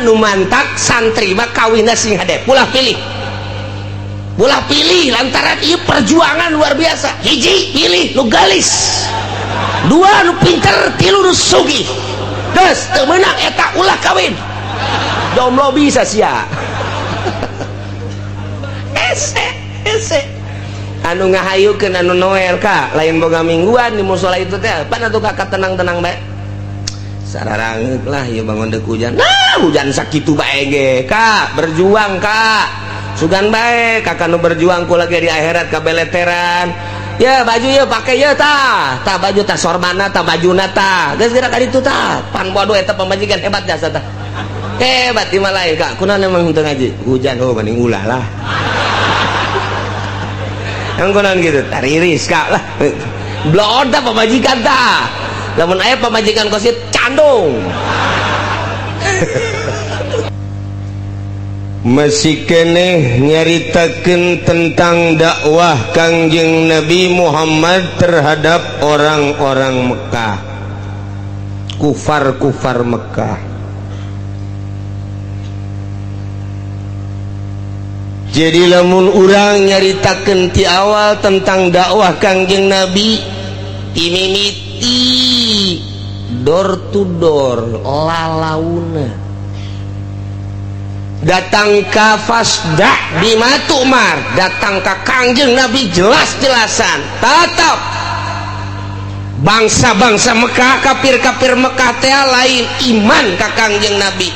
Nu mantak santri mah kawinna sing hade, ulah pilih, ulah pilih, lantaran ieu perjuangan luar biasa. Hiji, pilih nu galis, dua, nu pinter, tilu, nu sugih. Geus teu meunang eta, ulah kawin. Jomblo bisa sia. Ese ese anu ngahayukeun anu Noel ka lain boga mingguan di musola itu teh. Pan atuh kakak tenang-tenang bae, sararangeuk lah ieu bangun deuk hujan. Nah, hujan sakitu bae ge, Kak, berjuang, Kak. Sugan bae kakak nu berjuang ku lagi di akhirat kabeleteran. Ya baju ya pakai ya, tah tah baju, tah sorbana, tah bajuna, tah geus geura ka ditu. Tah pan bodoh eta pamajikan hebat jasa, tah hebat di lain, Kak. Kunaon emang henteu ngaji? Hujan. Oh, mending ulah lah. Yang kunaon gitu? Tariris, Kak, lah. Blon tah pamajikan, tah lamun aya pamajikan kosit candung. Masih keneh nyaritakeun tentang dakwah Kangjeng Nabi Muhammad terhadap orang-orang Mekah, kufar-kufar Mekah. Jadi lamun urang nyaritakeun ti awal tentang dakwah Kangjeng Nabi, timimiti door to door, lalauna datang ka fasda bima tu'mar, datang ka Kangjeng Nabi jelas-jelasan tetap bangsa-bangsa Mekah, kafir-kafir Mekah teh lain iman ka Kangjeng Nabi.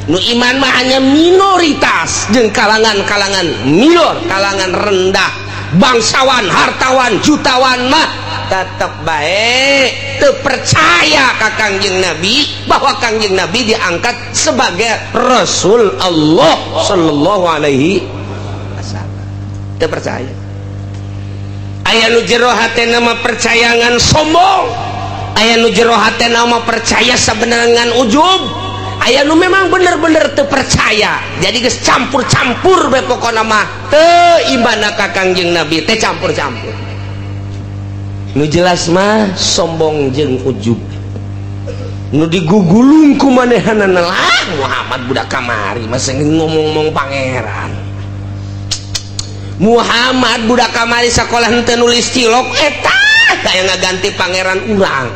Nu iman mah hanya minoritas jeung kalangan-kalangan minor, kalangan rendah, bangsawan, hartawan, jutawan mah tetap baik terpercaya ka Kangjeng Nabi bahwa Kangjeng Nabi diangkat sebagai Rasul Allah Sallallahu Alaihi Wasallam. Terpercaya. Aya nu jero hatena mah percaya ngan sombong, aya nu jero hatena mah percaya sebenarnya ngan ujub, aya nu memang bener-bener teu percaya. Jadi geus campur-campur bae. Pokona mah teu imana ka Kangjeng Nabi teh campur-campur. Nu jelas mah sombong jeung ujub nu digugulung ku manehanana lah. Muhammad budak kamari masa ngomong-ngomong pangeran. Muhammad budak kamari sekolah henteu nulis cilok, eta kayak ngaganti pangeran urang.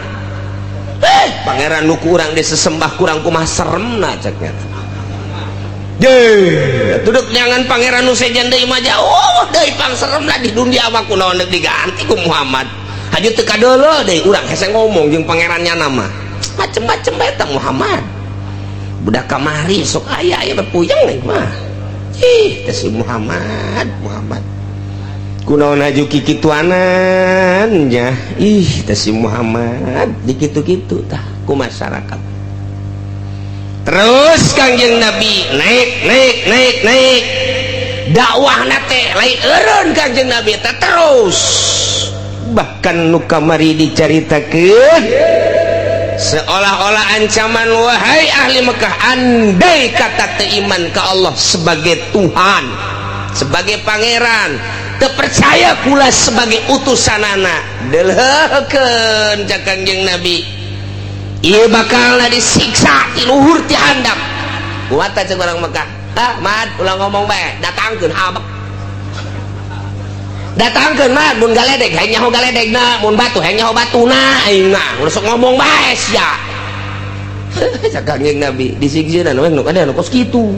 Pangeran nu ku urang disesembah kurang kumaha seremna ceknya. Deh, duduk jangan pangeran nu sejen deui mah jauh deui pang seremna di dunia mah. Kunaon deuk diganti ku Muhammad? Haju teu kadeuleu deui urang hese ngomong jeung pangerannya nama macem-macem bae. Eta Muhammad budak kamari sok aya aya puyeng nih mah. Ih, teh si Muhammad, Muhammad kunaon haju kikituanan nya? Ih, teh si Muhammad dikitu-kitu tah ku masyarakat. Terus Kangjeng Nabi naik, naik, naik, naik dakwah teh, lain eureun Kangjeng Nabi teh terus. Bahkan nu kamari dicaritakeun seolah-olah ancaman, wahai ahli Mekah, andai kata teu iman ke Allah sebagai Tuhan, sebagai pangeran, terpercaya pula sebagai utusanana, deleukeun cak Kangjeng Nabi, ieu bakal disiksa ti luhur ti handap. Kuat cek orang Mekah, ah Mad, ulah ngomong bae, datangkeun habek, datangkeun Mad. Mun galedeg hayang nyaho galedegna, mun batu hayang nyaho batuna, aing mah ulah sok ngomong bae sia cak Kangjeng Nabi. Disiksa we nu kada nu kos kitu.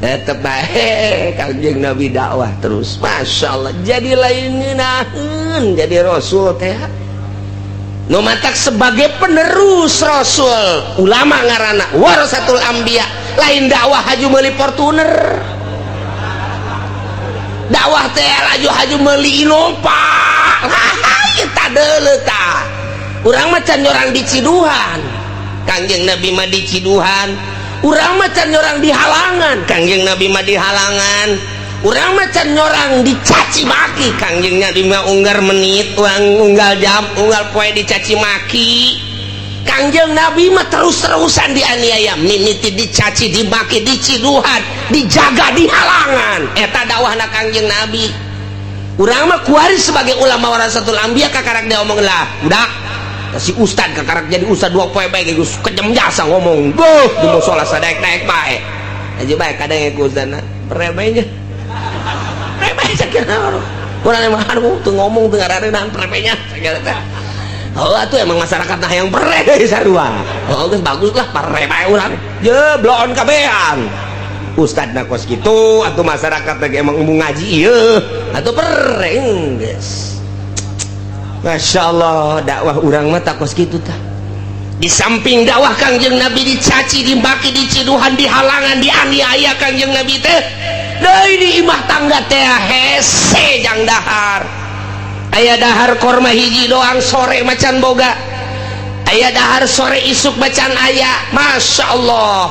Eta bae Kangjeng Nabi dakwah terus, Masya Allah. Jadi lain ngeunaheun jadi rasul teh. Nu matak sebagai penerus rasul, ulama ngaranna warasatul anbiya, lain dakwah haju meuli Fortuner, dakwah teh laju haju meuli Innova. Tah, tah urang mah can nyorang di Ciduhan, Kangjeng Nabi mah di Ciduhan. Urang mah can nyorang di halangan, Kangjeng Nabi mah di halangan. Urang mah can nyorang dicaci maki, Kangjeng Nabi mah unggal menit, urang unggal jam, unggal poe dicaci maki. Kangjeng Nabi mah terus-terusan dianiaya, mimiti dicaci, dimaki, diciduhan, dijaga di halangan. Eta dakwahna Kangjeng Nabi. Urang mah kuari sebagai ulama warasatul anbiya kakarak dia omong lah budak. Si ustad kakarak jadi ustad 2 poe bae geus kejam jasa ngomong. Duh, di musola sadaek-daek bae. Aja bae kadang ku ustadna prebenya. Prebe sakira. Kurang emang aduh tuh ngomong teu ngarareunaan prebenya sakira teh. Oh, atuh emang masyarakat nah yang pre sarua. Oh, geus bagus lah pare bae urang. Je bloon kabehan. Ustadna kos kitu atuh masyarakat lagi emang embung ngaji ieu atuh pere geus. Masya Allah, dakwah urang mah tak kos kitu tah. Di samping dakwah Kangjeng Nabi dicaci, dimaki, diciduhan, dihalangan, dianiaya Kangjeng Nabi teh. Deui di imah tangga teh hese jang dahar. Aya dahar korma hiji doang, sore macan boga. Aya dahar sore, isuk macan aya. Masya Allah.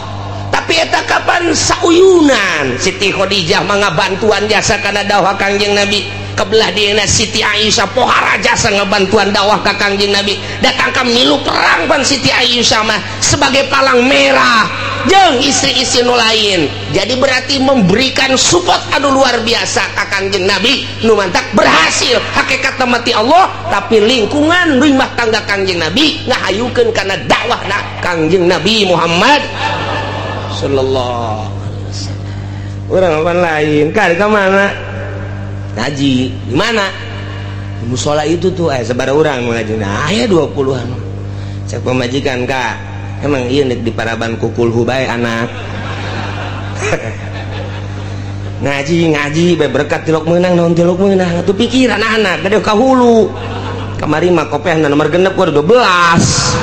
Tapi eta kapan sauyunan Siti Khadijah mah ngabantuan jasa kana dakwah Kangjeng Nabi. Kebelah dieuna Siti Aisyah pohara jasa ngabantuan dakwah ka Kangjeng Nabi. Datang ka milu perang pan Siti Aisyah mah sebagai palang merah jeung istri-istri nu lain. Jadi berarti memberikan support anu luar biasa ka Kangjeng Nabi nu mantak berhasil hakikat mati Allah, tapi lingkungan rumah tangga Kangjeng Nabi ngahayukeun kana dakwahna Kangjeng Nabi Muhammad sallallahu alaihi wasallam. Urang apa lain kali ke mana ngaji di mana di musola itu tuh sebar orang ngaji. Nah, aya 20-an cek pemajikan, "Kak, emang iya di paraban kukulhu bae anak ngaji ngaji bae berkat tilok menang naon tilok menang." Atuh pikiran anak gede ka hulu kamari mah kopehna nomor 6 gua 12.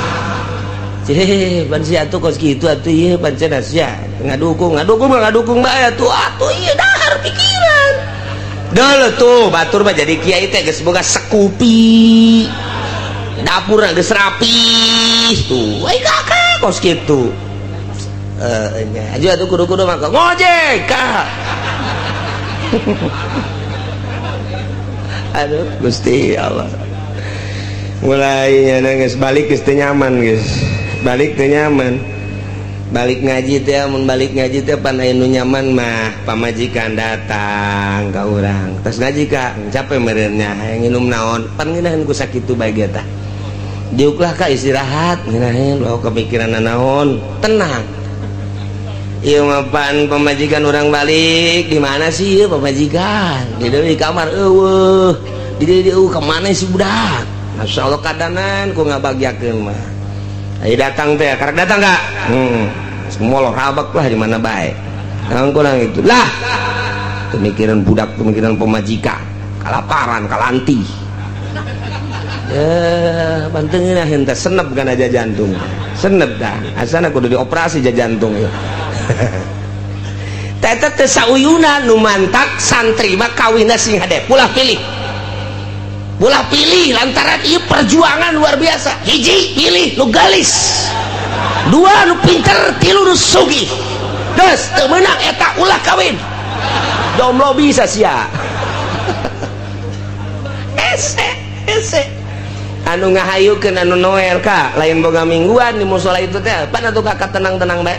Cih, ban sia atuh kos kitu atuh ieu pancen sia ngadukung ngadukung mah ngadukung bae atuh atuh ieu dahar pikiran. Dulu tuh batur mah jadi kiai teh geus boga sekupi. Dapurna geus rapi tuh. Ai kakak kos kitu. Eh nya aja atuh kudu-kudu mah ngojek kak. Aduh Gusti Allah. Mulai nya geus balik geus teu nyaman geus. Balik teu nyaman. Balik ngaji teh, mun balik ngaji teh pan aya nu nyaman mah pamajikan datang ka urang. "Tos ngaji, Kak, capek meureun nya, hayang nginum naon?" Pan ngeunaheun ku sakitu bae ge tah. Diuklah ka istirahat ngeunaheun loh kepikiran naon, tenang. Ieu mah pan pamajikan urang balik, di mana sih ieu pamajikan? Di di kamar eueuh. Di dieu eueuh, ka mana si budak? Masya Allah kadanan ku ngabagyakeun mah. Ayo datang teh, karek datang enggak? Semua lo rabak lah di mana bae. Nang kurang itu lah. Pemikiran budak, pemikiran pemajikan, kalaparan, kalanti. Ya, bantengin lah henteu senep kan aja jantung. Senep dah. Asana kudu dioperasi aja jantung ya. Teta teh sauyunan nu mantak santri mah kawinna sing hade. Ulah pilih. Ulah pilih lantaran ieu perjuangan luar biasa. Hiji pilih nu galis, dua nu pinter, tilu nu sugih. Geus teu meunang eta ulah kawin. Jomblo bisa sia. Ese ese anu ngahayukeun anu Noel ka lain boga mingguan di musola itu teh pan atuh kakak tenang-tenang bae.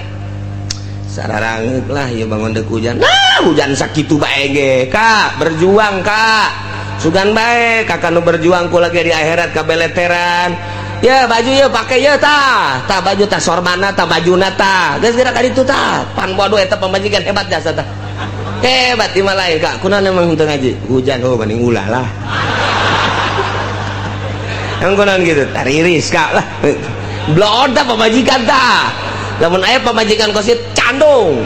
Sararangeuk lah ieu bangun deuk hujan. Nah, hujan sakitu bae ge, Kak, berjuang Kak. Sugan bae kakak nu berjuang ku lagi di akhirat kabeleteran. Ya baju ya pakai ya tah tah baju tah sorbana tah bajuna tah geus geura ka ditu tah pan bodoh eta pamajikan hebat jasa tah hebat di lain kak kunaon emang henteu ngaji hujan. Oh, banding ulah lah yang kunaon gitu tariris kak lah bloon tah pamajikan tah. Lamun aya pamajikan kosit candung.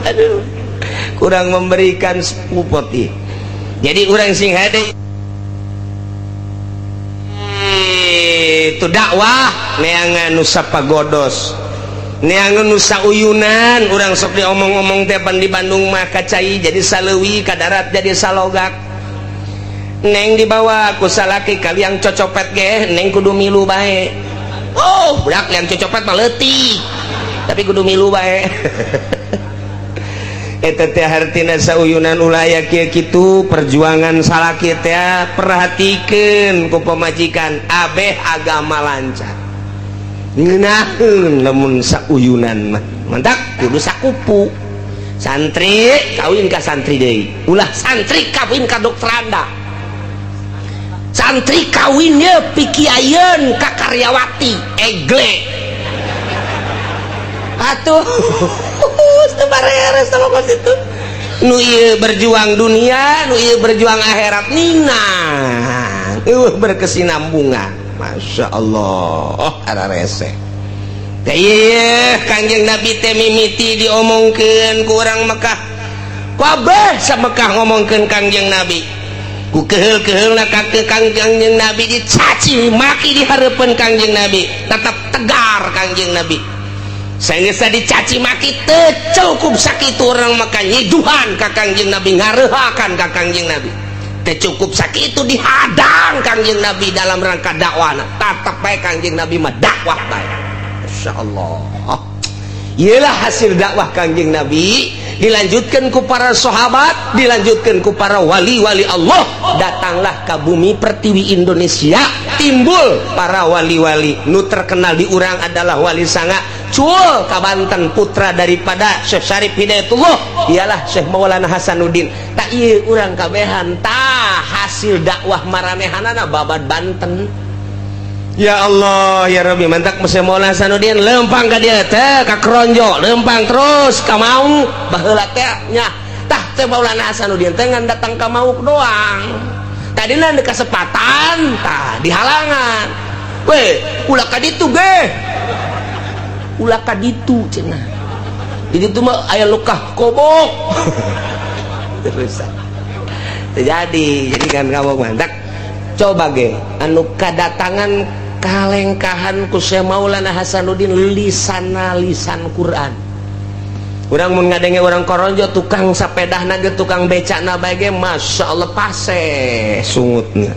Aduh, kurang memberikan support. Jadi orang sing hade itu dakwah neangan nusa pagodos, neangan nusa uyunan. Urang sok diomong-omong teh pan di Bandung mah kacai jadi saleuwi, ka darat jadi salogak. Neng dibawa ku salaki kaliang cocopet ge neng kudu milu bae. Oh, budak liang cocopet mah leutik tapi kudu milu bae. Eta teh hartina sauyunan ulaya kieu kitu perjuangan salaki teh perhatikeun ku pamajikan abeh agama lancar ngeunaheun. Lamun sauyunan mah mantak kudu sakupu. Santri kawin ka santri deui, ulah santri kawin ka dokteranda. Santri kawinnya pikiayeun ka karyawati egle. Atuh teu bareres sama kos itu. Nu ieu berjuang dunia, nu ieu berjuang akhirat nina. Berkesinambungan. Masya Allah, ararese. Teh ieu Kangjeng Nabi teh mimiti diomongkeun ku urang Mekah. Kabeh sa Mekah ngomongkeun Kangjeng Nabi. Ku keheul-keheulna ka Kangjeng Nabi dicaci maki di hareupeun Kangjeng Nabi, tetap tegar Kangjeng Nabi. Sanggeus dicaci maki teu cukup sakitu urang Mekah nyiduhan ka Kangjeng Nabi, ngareuhakan ka Kangjeng Nabi. Teu cukup sakitu dihadang Kangjeng Nabi dalam rangka dakwahna, tetep bae Kangjeng Nabi mah dakwah bae. Masya Allah. Iyalah hasil dakwah Kangjeng Nabi dilanjutkan ku para sahabat, dilanjutkan ku para wali-wali Allah. Datanglah ke bumi pertiwi Indonesia, timbul para wali-wali. Nu terkenal di urang adalah wali sanga cul ka Banten, putra daripada Syekh Syarif Hidayatullah, ialah Syekh Maulana Hasanuddin. Tak ieu urang kabehan tah hasil dakwah maranehanana babad Banten. Ya Allah ya Rabbi, mantak Syekh Maulana Hasanuddin lempang ka dieu teh ka Kronjo, lempang terus ka Mauk baheula teh nya. Tah teh Maulana Hasanuddin teh ngan datang ka Mauk doang. Tadina di kesempatan tah dihalangan. We, ulah ka ditu ge. Ulah ka ditu cenah. Di ditu mah aya lukah kobok. Terus terjadi, jadi kan kamu mantak coba ge anu kadatangan kalengkahan ku Syekh Maulana Hasanuddin lisana lisan Quran. Urang mun ngadenge urang Koronjo tukang sapedahna ge tukang becakna bae ge Masya Allah paseh sungutna.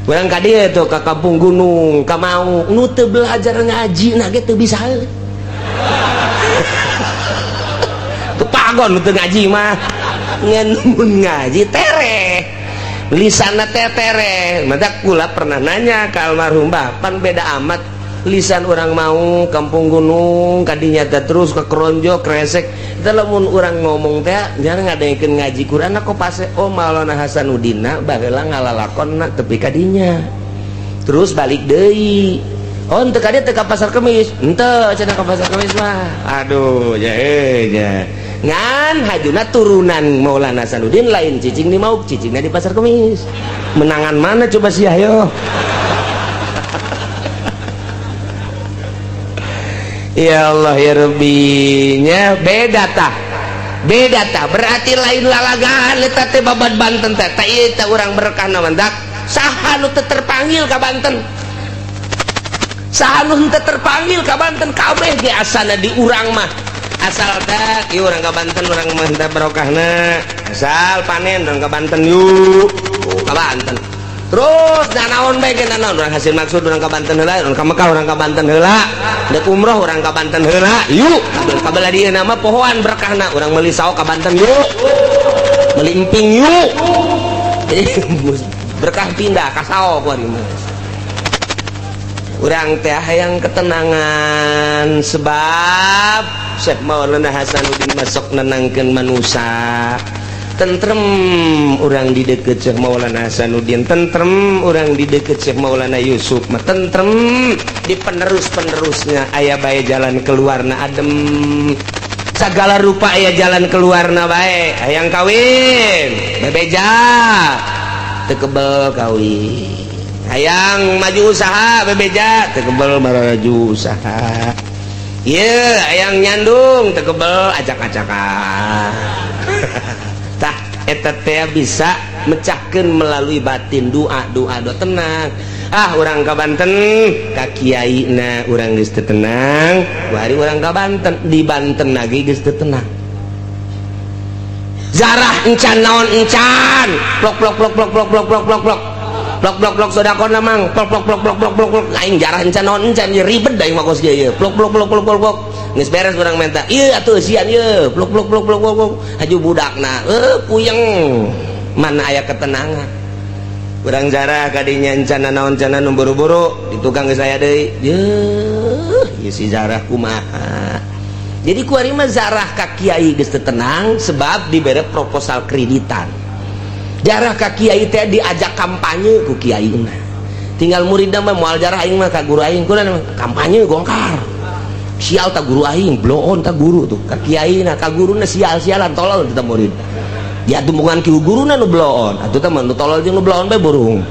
Urang ka dieu tuh ka kampung gunung ka Mauk nu teu belajar ngaji na ge teu bisa. Teu pagon nu teu ngaji mah. Ngan mun ngaji tereh. Lisanna teh tereh. Mata kula pernah nanya ke almarhum bah, pan beda amat lisan orang mau kampung gunung kadinya teh terus ke Kronjo Kresek. Teh lamun urang ngomong teh jangan ngadengekeun ngaji Quran kok pase oh Maulana Hasanuddin baheula ngalalakonna tepi kadinya. Terus balik deui. Oh henteu ka dieu teh ka pasar Kemis. Henteu cenah ka pasar Kemis mah. Aduh ya nya. Ngan hajuna turunan Maulana Hasanuddin lain cicing di Mauk, cicingna di pasar Kemis. Menangan mana coba sih ayo. Ya Allah ya Rabbi nya beda tah. Beda tah berarti lain lalagaan eta teh babad Banten teh. Tah ieu teh urang berkahna mandak. Saha nu teu terpanggil ka Banten? Saha nu teu terpanggil ka Banten kabeh ge asana di urang mah. Asal teh ieu urang ka Banten urang mah teh barokahna. Asal panen urang ka Banten yuk. Oh, ka Banten. Terus nanaon bae ge nanaon urang hasil maksud urang ka Banten heula, urang ka Mekah urang ka Banten heula, deuk umroh urang ka Banten heula, yuk. Ka belah dieu nama pohoan berkahna urang meuli saok ka Banten yuk. Meuli emping yuk. Berkah pindah ka saok kuari mah. Urang teh hayang ketenangan sebab Syekh Maulana Hasanuddin masuk nenangkeun manusia. Tentrem urang di deket Syekh Maulana Hasanuddin, tentrem urang di deket Syekh Maulana Yusuf mah tentrem di penerus-penerusnya aya bae jalan keluarna adem. Segala rupa aya jalan keluarna bae. Hayang kawin bebeja teu kebel kawin. Hayang maju usaha bebeja teu kebel maju usaha. Ieu hayang nyandung teu kebel acak-acakan. Tah eta teh bisa mecahkeun melalui batin doa doa doa tenang. Ah urang ka Banten ka kiaina urang geus teu tenang, bari urang ka Banten di Banten lagi geus teu tenang. Zarah encan naon encan. Plok plok plok plok plok plok plok plok plok. Plok plok plok sedekahna mang. Plok plok plok plok plok plok plok. Aing jarah encan naon encan ieu ribet da aing mah kos kieu ieu. Plok plok plok plok plok plok. Geus beres urang menta. Ieu atuh eusian ieu. Plok plok plok plok plok. Haju budakna puyeng. Mana aya ketenangan. Urang jarah kadinya encan naon encan nu buru-buru di tukang geus aya deui. Yeuh, ieu si zarah kumaha. Jadi kuari mah zarah ka kiai geus teu tenang sebab dibere proposal kreditan. Jarah ka kiai teh diajak kampanye ku kiai mah. Tinggal murid mah moal jarah aing mah ka guru aing kunaon kampanye gongkar. Sial ta guru aing, bloon ta guru tuh ka kiai na ka guruna sial-sialan tolol kita murid. Ya tumpungan ki guruna nu bloon, atuh teh mah nu tolol jeung nu bloon bae burung.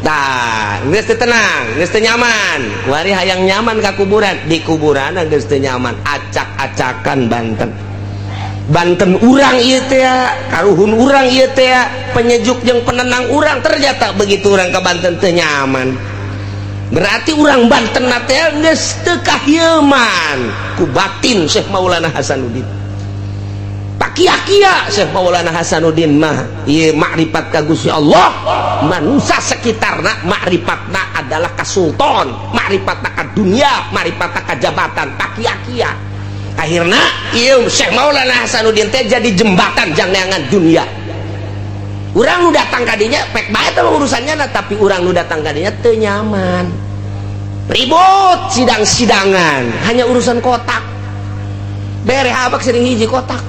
Tah, geus teu tenang, geus teu nyaman. Kuari hayang nyaman ka kuburan, di kuburan geus teu nyaman, acak-acakan Banten. Banten urang ieu teh, karuhun urang ieu teh, penyejuk jeung penenang urang, ternyata begitu urang ke Banten teu nyaman. Berarti urang Banten teh geus teu kahieuman ku batin Syekh Maulana Hasanuddin. Pakia-kia Syekh Maulana Hasanuddin mah ieu makrifat ka Gusti Allah, manusia sekitarna makrifatna adalah ka sultan, makrifatna ka dunia, makrifatna ka jabatan, pakia-kia. Akhirna ieu Syekh Maulana Hasanuddin teh jadi jembatan jang neangan dunia. Urang nu datang ka dinya pek bae teh urusannya nah, tapi urang nu datang ka dinya teu nyaman. Ribut sidang-sidangan, hanya urusan kotak. Bere habak sering hiji kotak.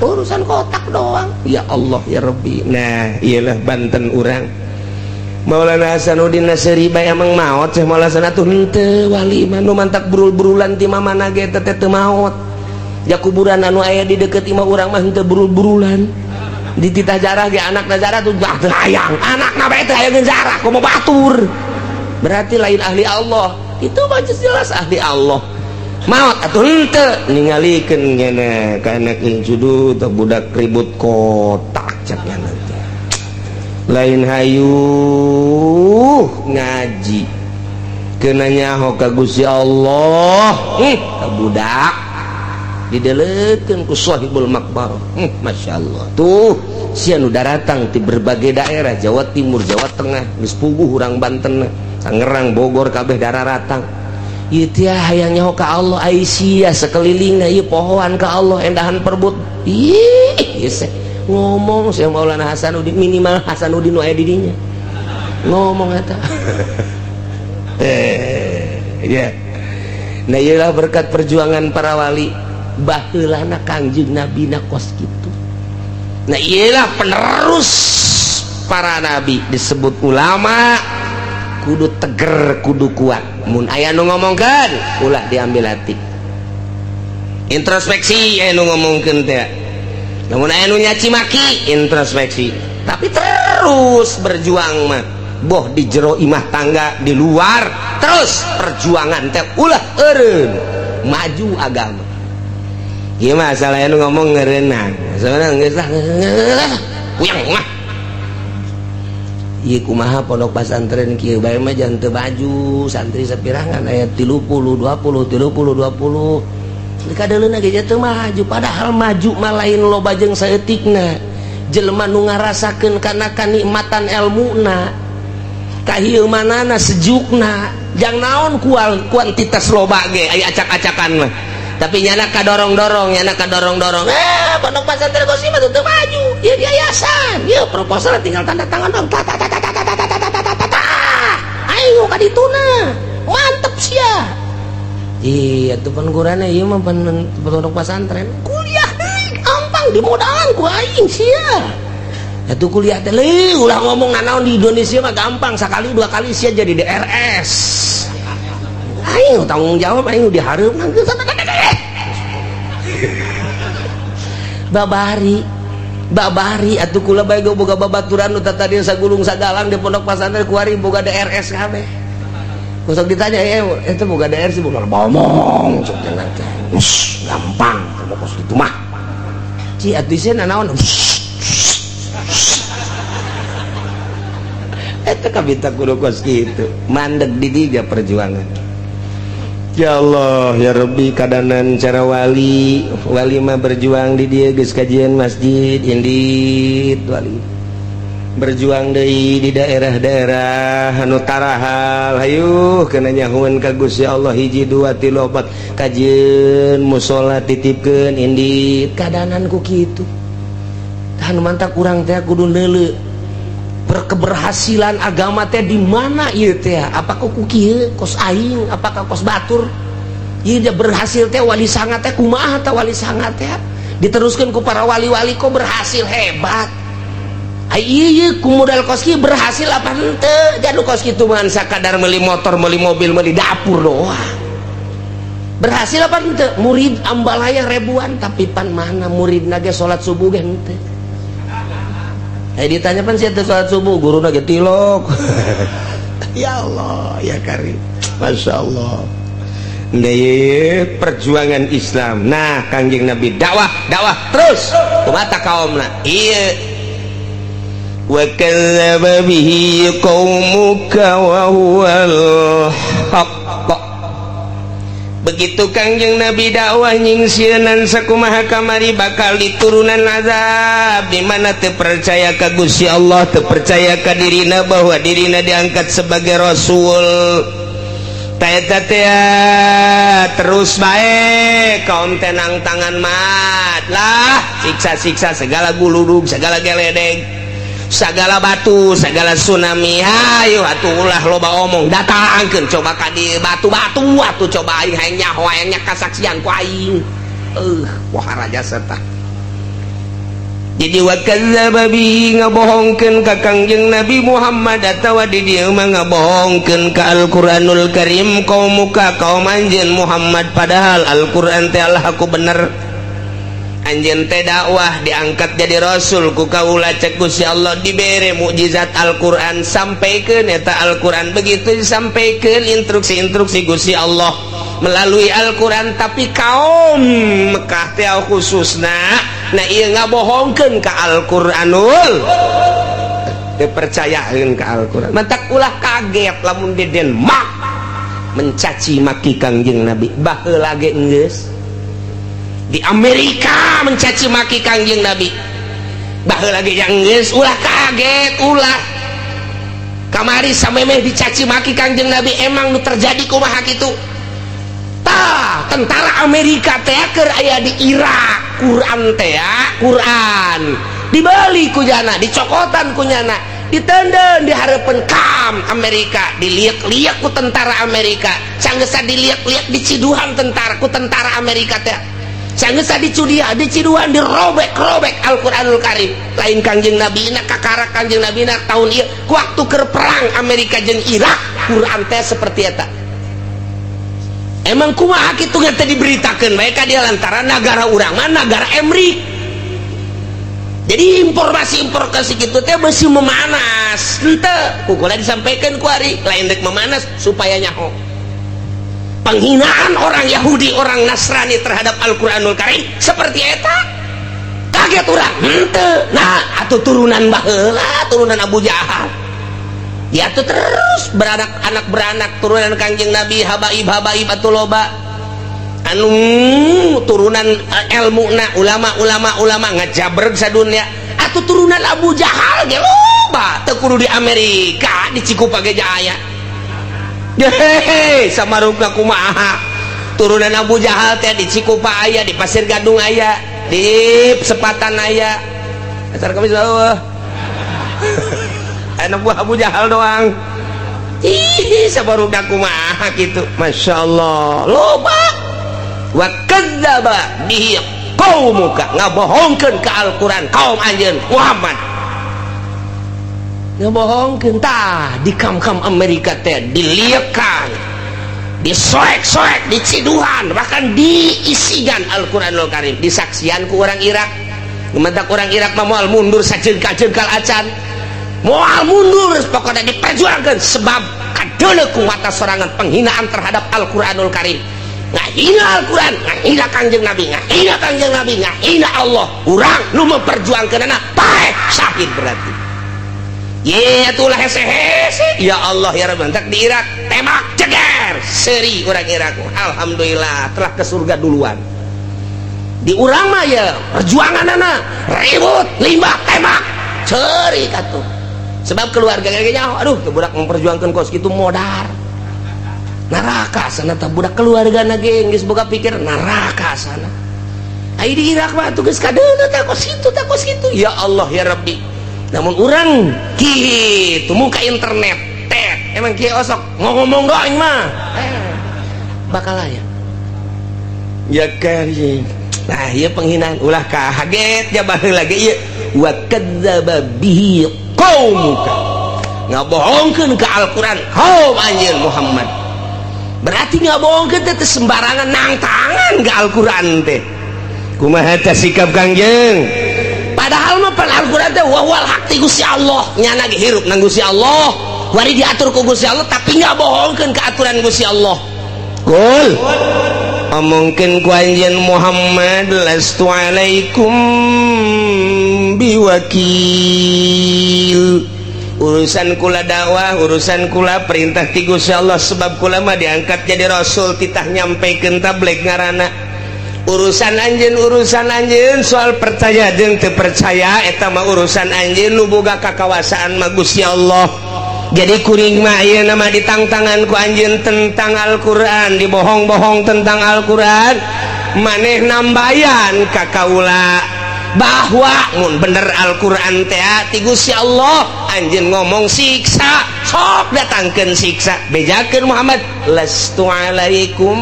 Urusan kotak doang. Ya Allah ya Rabbi. Nah, iyalah Banten urang. Maulana Hasanuddin Nasri bae emang maot Syekh Maulana Hasan atuh henteu wali mah nu mantak burul-burulan ti mamana ge teh teu maot. Ja kuburan anu aya di deukeut imah urang mah henteu burul-burulan. Dititah jarah ge anakna jarah tuh bah teu hayang. Anakna bae teu hayang jarah komo batur. Berarti lain ahli Allah. Itu mah jelas ahli Allah. Maot atuh henteu ningalikeun ngene ka anak incudu teh budak ribut kotak cek nya teh. Lain hayu ngaji kena nyaho ka Gusti Allah ka budak didelekeun ku sahibul makbarah. Masya Allah tuh sia nu daratang ti berbagai daerah Jawa Timur, Jawa Tengah geus puguh urang Banten, Tangerang, Bogor kabeh dararatang. Ieu teh hayang nyaho ka Allah ai sia sakelilingna ieu pohoan ka Allah endahan perbut. Ih ieu ngomong Syekh Maulana Hasanuddin minimal Hasanuddin nu aya di dinya ngomong eta. Ya nah iyalah berkat perjuangan para wali baheulana Kangjeng Nabi na kos kitu. Nah iyalah penerus para nabi disebut ulama kudu teger kudu kuat. Mun aya nu ngomongkeun ulah diambil hati, introspeksi aya nu ngomongkeun teh. Namun aya nu nyaci maki introspeksi, tapi terus berjuang mah boh di jero imah tangga di luar terus perjuangan teh ulah eureun maju agama. Ieu masalah anu ngomong ngeureunang sebenarnya geus lah puyeng mah. Ieu kumaha pondok pesantren kieu bae mah jangan teu baju santri sapirangan aya 30 20 30 20 dikadeuleuna ge teu maju, padahal maju mah lain loba jeung saeutikna. Jelema nu ngarasakeun kana kanikmatan elmuna kahieumanana sejukna jang naon kual kuantitas loba ge aya acak-acakan mah. Tapi nyana kadorong-dorong, nyana kadorong-dorong, pondok pesantren Qosim mah teu maju ieu yayasan ieu proposal tinggal tanda tangan dong ta ta ta ta ta ta ta ta ta ta ta ayo ka dituna mantep sia. Iya tuh pengurana ieu mah pondok pesantren kuliah deui gampang dimodalan ku aing sia. Atuh kuliah teh leuh ulah ngomong nanaon di Indonesia mah gampang sakali dua kali sia jadi DRS. Aing tanggung jawab aing dihareup babari babari atuh kula bae boga babaturan nu tadi sagulung sagalang di pondok pesantren kuari boga DRS kabeh. Kusok ditanya, itu boga DRS boga ngomong sok teh. Gampang kalau kos kitu mah. Ci atuh sia nanaon. Eta kabita kudu kos kitu. Mandeg di diga perjuangan. Ya Allah ya Rabbi kadanan cara wali wali mah berjuang di dia geus kajian masjid indit wali berjuang deui di daerah-daerah anu tarahal hayuh kana nyahueun ka Gusti Allah hiji dua tilu opat kajian musala titipkeun indit kadanan ku kitu. Tah nu mantak urang teh kudu neuleu berkeberhasilan agama teh di mana ieu teh, apakah ku kieu kos aing apakah kos batur ieu dia berhasil teh wali sanga teh kumaha teh wali sanga teh diteruskeun ku para wali-wali kok berhasil hebat. Iya, ku modal kos kieu berhasil apa henteu? Jadi kos kitu mah sakadar meuli motor, meuli mobil, meuli dapur doang. Berhasil apa henteu? Murid ambalaya ribuan, tapi pan mana murid ge salat subuh ge henteu. Eh, ditanya, "Pan sia teu salat subuh?" Guruna ge tilok. Ya Allah ya Karim, Masya Allah. Nah, perjuangan Islam. Nah, Kangjeng Nabi dakwah, dakwah terus kumaha kaumna iya. وكذب به قومك وهو الحق. Begitu Kangjeng Nabi dakwah, nyingsieunan sakumaha kamari bakal diturunan azab, di mana teu percaya ka Gusti Allah, teu percaya ka dirina bahwa dirina diangkat sebagai rasul. Eta teh terus baik kaum tenang tangan mat lah, siksa-siksa segala, guludug segala, geledeg segala, batu segala, tsunami. Hayo atuh, ulah loba omong, datangkeun coba ka di batu-batu atuh. Coba aing hayang nyaho, hayang kasaksian ku aing. Wah, raja serta jadi وكذب به, ngabohongkeun ka Kangjeng Nabi Muhammad atawa di dieu mah ngabohongkeun ka Al-Qur'anul Karim, قومك kaum anjeun Muhammad. Padahal Al-Qur'an teh Allah aku bener, anjeun teh dakwah, diangkat jadi rasul ku kaula, cek Gusti Allah, dibere mukjizat Al-Qur'an, sampaikeun eta Al-Qur'an. Begitu disampaikan instruksi-instruksi Gusti Allah melalui Al-Qur'an, tapi kaum Mekah teh khususna, nah ieu ngabohongkeun ka Al-Qur'anul, dipercayakeun ka Al-Qur'an. Matak ulah kaget lamun di Denmark mencaci maki Kangjeng Nabi. Baheula ge geus, di Amerika mencaci maki Kangjeng Nabi baheula ge yang geus. Ulah kaget, ulah. Kamari samemeh dicaci maki Kangjeng Nabi, emang nu terjadi kumaha kitu? Tah, tentara Amerika teh keur aya di Irak, Quran teh, Quran dibeli ku nyana, dicokotan ku nyana, ditenden di hareupeun kam Amerika, diliak-liak ku tentara Amerika. Sanggesa diliak-liak, diciduhan tentara ku tentara Amerika teh. Sanggesa dicudia, diciduhan, dirobek-robek Al-Qur'anul Karim. Lain Kangjeng Nabi na, kakara Kangjeng Nabi na tahun ieu waktu keur perang Amerika jeung Irak, Quran teh seperti eta. Emang kumaha kitu teh diberitakeun bae ka dia, lantaran negara urang mah negara Emrik, jadi informasi-informasi gitu teh besi memanas henteu kukula disampaikan ku ari lain rek memanas, supaya nyaho penghinaan orang Yahudi, orang Nasrani terhadap Al-Qur'anul Karim seperti eta. Kaget urang henteu? Nah, atau turunan baheula, turunan Abu Jahal ya tuh, terus beranak, anak beranak, turunan Kangjeng Nabi, habaib habaib atau loba anu turunan ilmu na ulama ulama ulama ngajabreg sadunya. Atau turunan Abu Jahal ge loba, teu kudu di Amerika, di Cikupa ge aya. Hehehe, samarukna kumaha turunan Abu Jahal teh? Di Cikupa aya, di Pasir Gadung aya, di Sepatan aya. Asar kami bawah anak buah Abu Jahal doang. Ih, sabarukna kumaha gitu? Masya Allah, loba. وكذب به قومك, ngabohongkeun ka Al-Qur'an kaum anjeun Muhammad, ngebohongkeun. Tah, di kam-kam Amerika teh diliakan, disoek-soek, diciduhan, bahkan diisigan Al-Qur'anul Karim, disaksian ku orang Irak. Matak orang Irak mah moal mundur sajengkal-jengkal acan, moal mundur, pokoknya diperjuangkan, sebab kadeuleu ku mata sorangan penghinaan terhadap Al-Qur'anul Karim. Ngahina Al-Quran, ngahina Kangjeng Nabi, ngahina Kangjeng Nabi, ngahina Allah. Urang nu memperjuangkan anak paeh syahid berarti. Ye, atulah hese-hese. Ya Allah ya Rabbi, di Irak tembak ceger seri orang Irak. Alhamdulillah telah ke surga duluan. Di urang mah ya perjuangan anak ribut, limbah tembak ceri katuh. Sebab keluarga kayaknya, aduh, budak memperjuangkan kos gitu modar neraka sana tah budak. Keluarga ge geus boga pikir neraka sana. Ai di Irak mah tuh geus kadeuleu tah kos kitu, tah kos kitu. Ya Allah ya Rabbi. Namun urang kitu muka internet teh emang kieu, osok ngomong doang mah bakal aya ya Karim. Nah, iya, penghinaan ulah kaget ya. Baheula lagi iya Wa kadzdzaba bihi qaumuka, ngabohongkeun ka Al-Qur'an kaum anjeun Muhammad. Berarti ngabohongkeun teh sembarangan nangtangan ke Al-Qur'an teh. Kumaha teh sikap Kangjeng? Padahal mah pan Al-Qur'an teh wahwal hak ti Gusti Allah, nyana ge hirup nang Gusti Allah, wari diatur ku Gusti Allah, tapi ngabohongkeun ka aturan Gusti Allah. Qul, omongkeun ku anjeun Muhammad, lastu alaikum biwakil. Urusan kula dakwah, urusan kula perintah ti Gusti Allah, sebab kula mah diangkat jadi rasul, titah nyampaikan tabligh ngaranna. Urusan anjeun, urusan anjeun soal percaya jeung teu percaya eta mah urusan anjeun, nu boga kakawasaan mah Gusti Allah. Jadi kuring mah ayeuna mah ditangtangan ku anjeun tentang Al-Qur'an, dibohong-bohong tentang Al-Qur'an, maneh nambayan ka kaula bahwa mun bener Al-Qur'an teh ti Gusti Allah, anjeun ngomong siksa, sok datangkeun siksa. Bejakeun Muhammad, lastu alaikum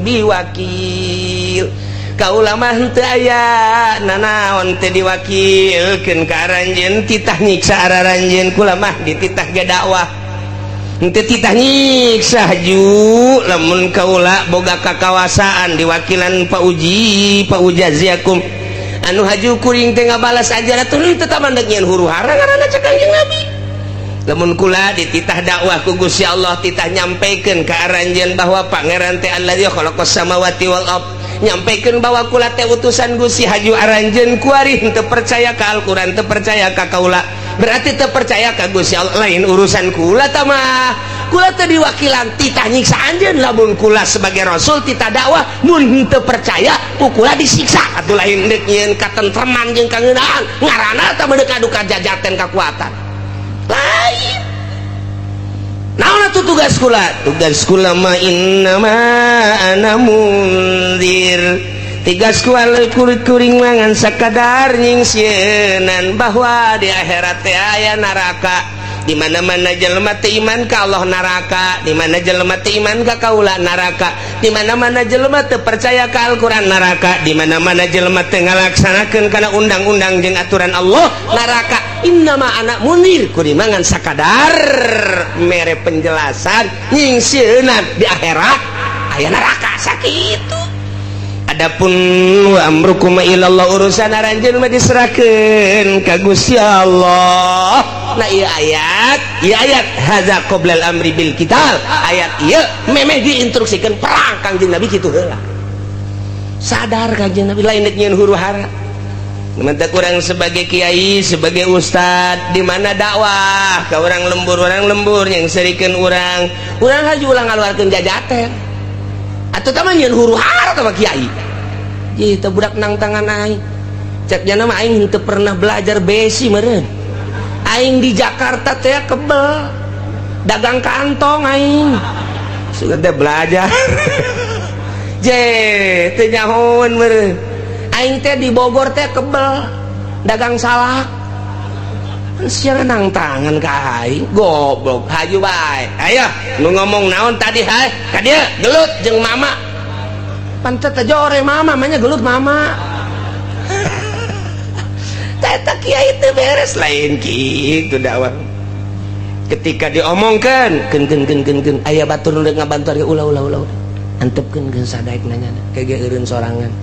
biwakil. Kaula mah henteu aya nanaon teh diwakilkeun ka aranjeun, titah nyiksa aranjeun. Kula mah dititah ge dakwah, henteu titah nyiksa. Haju lamun kaula boga kakawasaan diwakilan pauji paujaziakum anu haju kuring teh ngabalas aja atuh teu mandek nyieun huru hara ngaranna. Cek Kangjeng Nabi, lamun kula dititah dakwah ku Gusti Allah, titah nyampaikan ka aranjeun bahwa pangeran teh allazi khalaqas samawati wal ard, nyampaikan bahwa kula teh utusan Gusti, haju aranjeun kuari henteu percaya ka Al-Qur'an, teu percaya ka kaula, berarti teu percaya ka Gusti Allah. Lain urusan kula tah mah. Kula teh diwakilan titah nyiksa anjeun. Lamun kula sebagai rasul titah dakwah, mun henteu percaya ku kula disiksa atuh. Lain deuk nyieun katentreman jeung kangeunaan ngaranna tah, deuk adu kajajaten kakuatan lain. Naon atuh tugas kula? Tugas kula mah innama ana mundzir. Tugas kula kuring mangan sakadar nyingsieunan bahwa di akhirat teh aya neraka, di mana-mana jelema teu iman ka Allah neraka, di mana jelema teu iman ka kaula neraka, di mana-mana jelema teu percaya ka Al-Qur'an neraka, di mana-mana jelema teu ngalaksanakeun kana undang-undang jeung aturan Allah neraka. Innama ana mundzir, kuring mangan sakadar mere penjelasan nyingsieunan di akhirat aya neraka, sakitu. Adapun wa amrukum ilallah, urusan aranjeun mah diserahkeun ka Gusti Allah. Nah, ieu ayat, ieu ayat hadza qoblal amri bil qital. Ayat ieu memeh diinstruksikeun perang Kangjeng Nabi kitu heula. Sadar Kangjeng Nabi, lain nyieun huru hara. Mantap kurang sebagai kiai, sebagai ustad, di mana dakwah ke orang lembur, orang lembur yang serikeun urang, urang haju ulah ngaluarkeun jajaten. Atuh tah mah nyieun huru hara tah kiai. Jadi teh budak nang tangan aing. Cek jana mah aing henteu pernah belajar besi meureun. Aing di Jakarta teh kebel. Dagang kantong aing. Sudah teh belajar. Je, teu nyahoeun meureun. Aing teh di Bogor teh kebel. Dagang salak. Sia nang tangan ka aing, goblok. Haju bae. Ayo, nu ngomong naon tadi hai? Ka dieu gelut jeung mama. Pantet teh jore mama, manya gelut mama. Teta kiai teu beres, lain kitu dakwah. Ketika diomongkeun, keun keun keun keun keun, aya batur nu deuk ngabantu, ulah ulah ulah. Antepkeun geus sadaek nanya, kege eureun sorangan.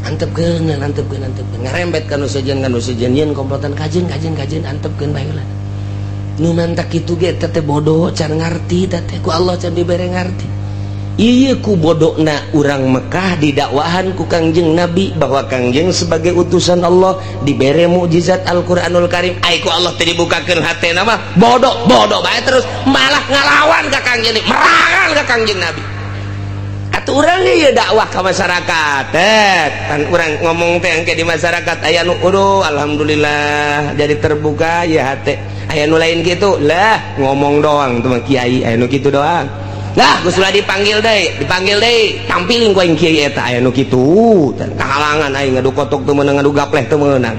Antepkeun, antepkeun, antepkeun. Ngarembet ka nu sejen, ka nu sejen, yeun komplotan kajeun kajeun kajeun, antepkeun bae lah. Nu mantak kitu ge teh bodoh can ngarti teh, ku Allah can dibere ngarti. Iya, ku bodokna urang Mekah didakwahan ku Kangjeng Nabi bahwa Kangjeng sebagai utusan Allah, dibere mukjizat Al-Qur'anul Karim, ai ku Allah teu dibukakeun hatena mah bodoh bodoh bae terus, malah ngalawan ka Kangjeng, merangan ka Kangjeng Nabi. Atuh urang ieu dakwah ka masyarakat teh kan urang ngomong teh engke di masyarakat aya nu uduh alhamdulillah jadi terbuka ya hate, aya nu lain kitu lah, ngomong doang tuh mah kiai, aya nu kitu doang. Lah, geus ulah dipanggil deui, dipanggil deui, tampilin ku aing kiai eta, aya nu kitu. Kahalangan aing ngadu kotok teu meunang, ngadu gapleh teu meunang.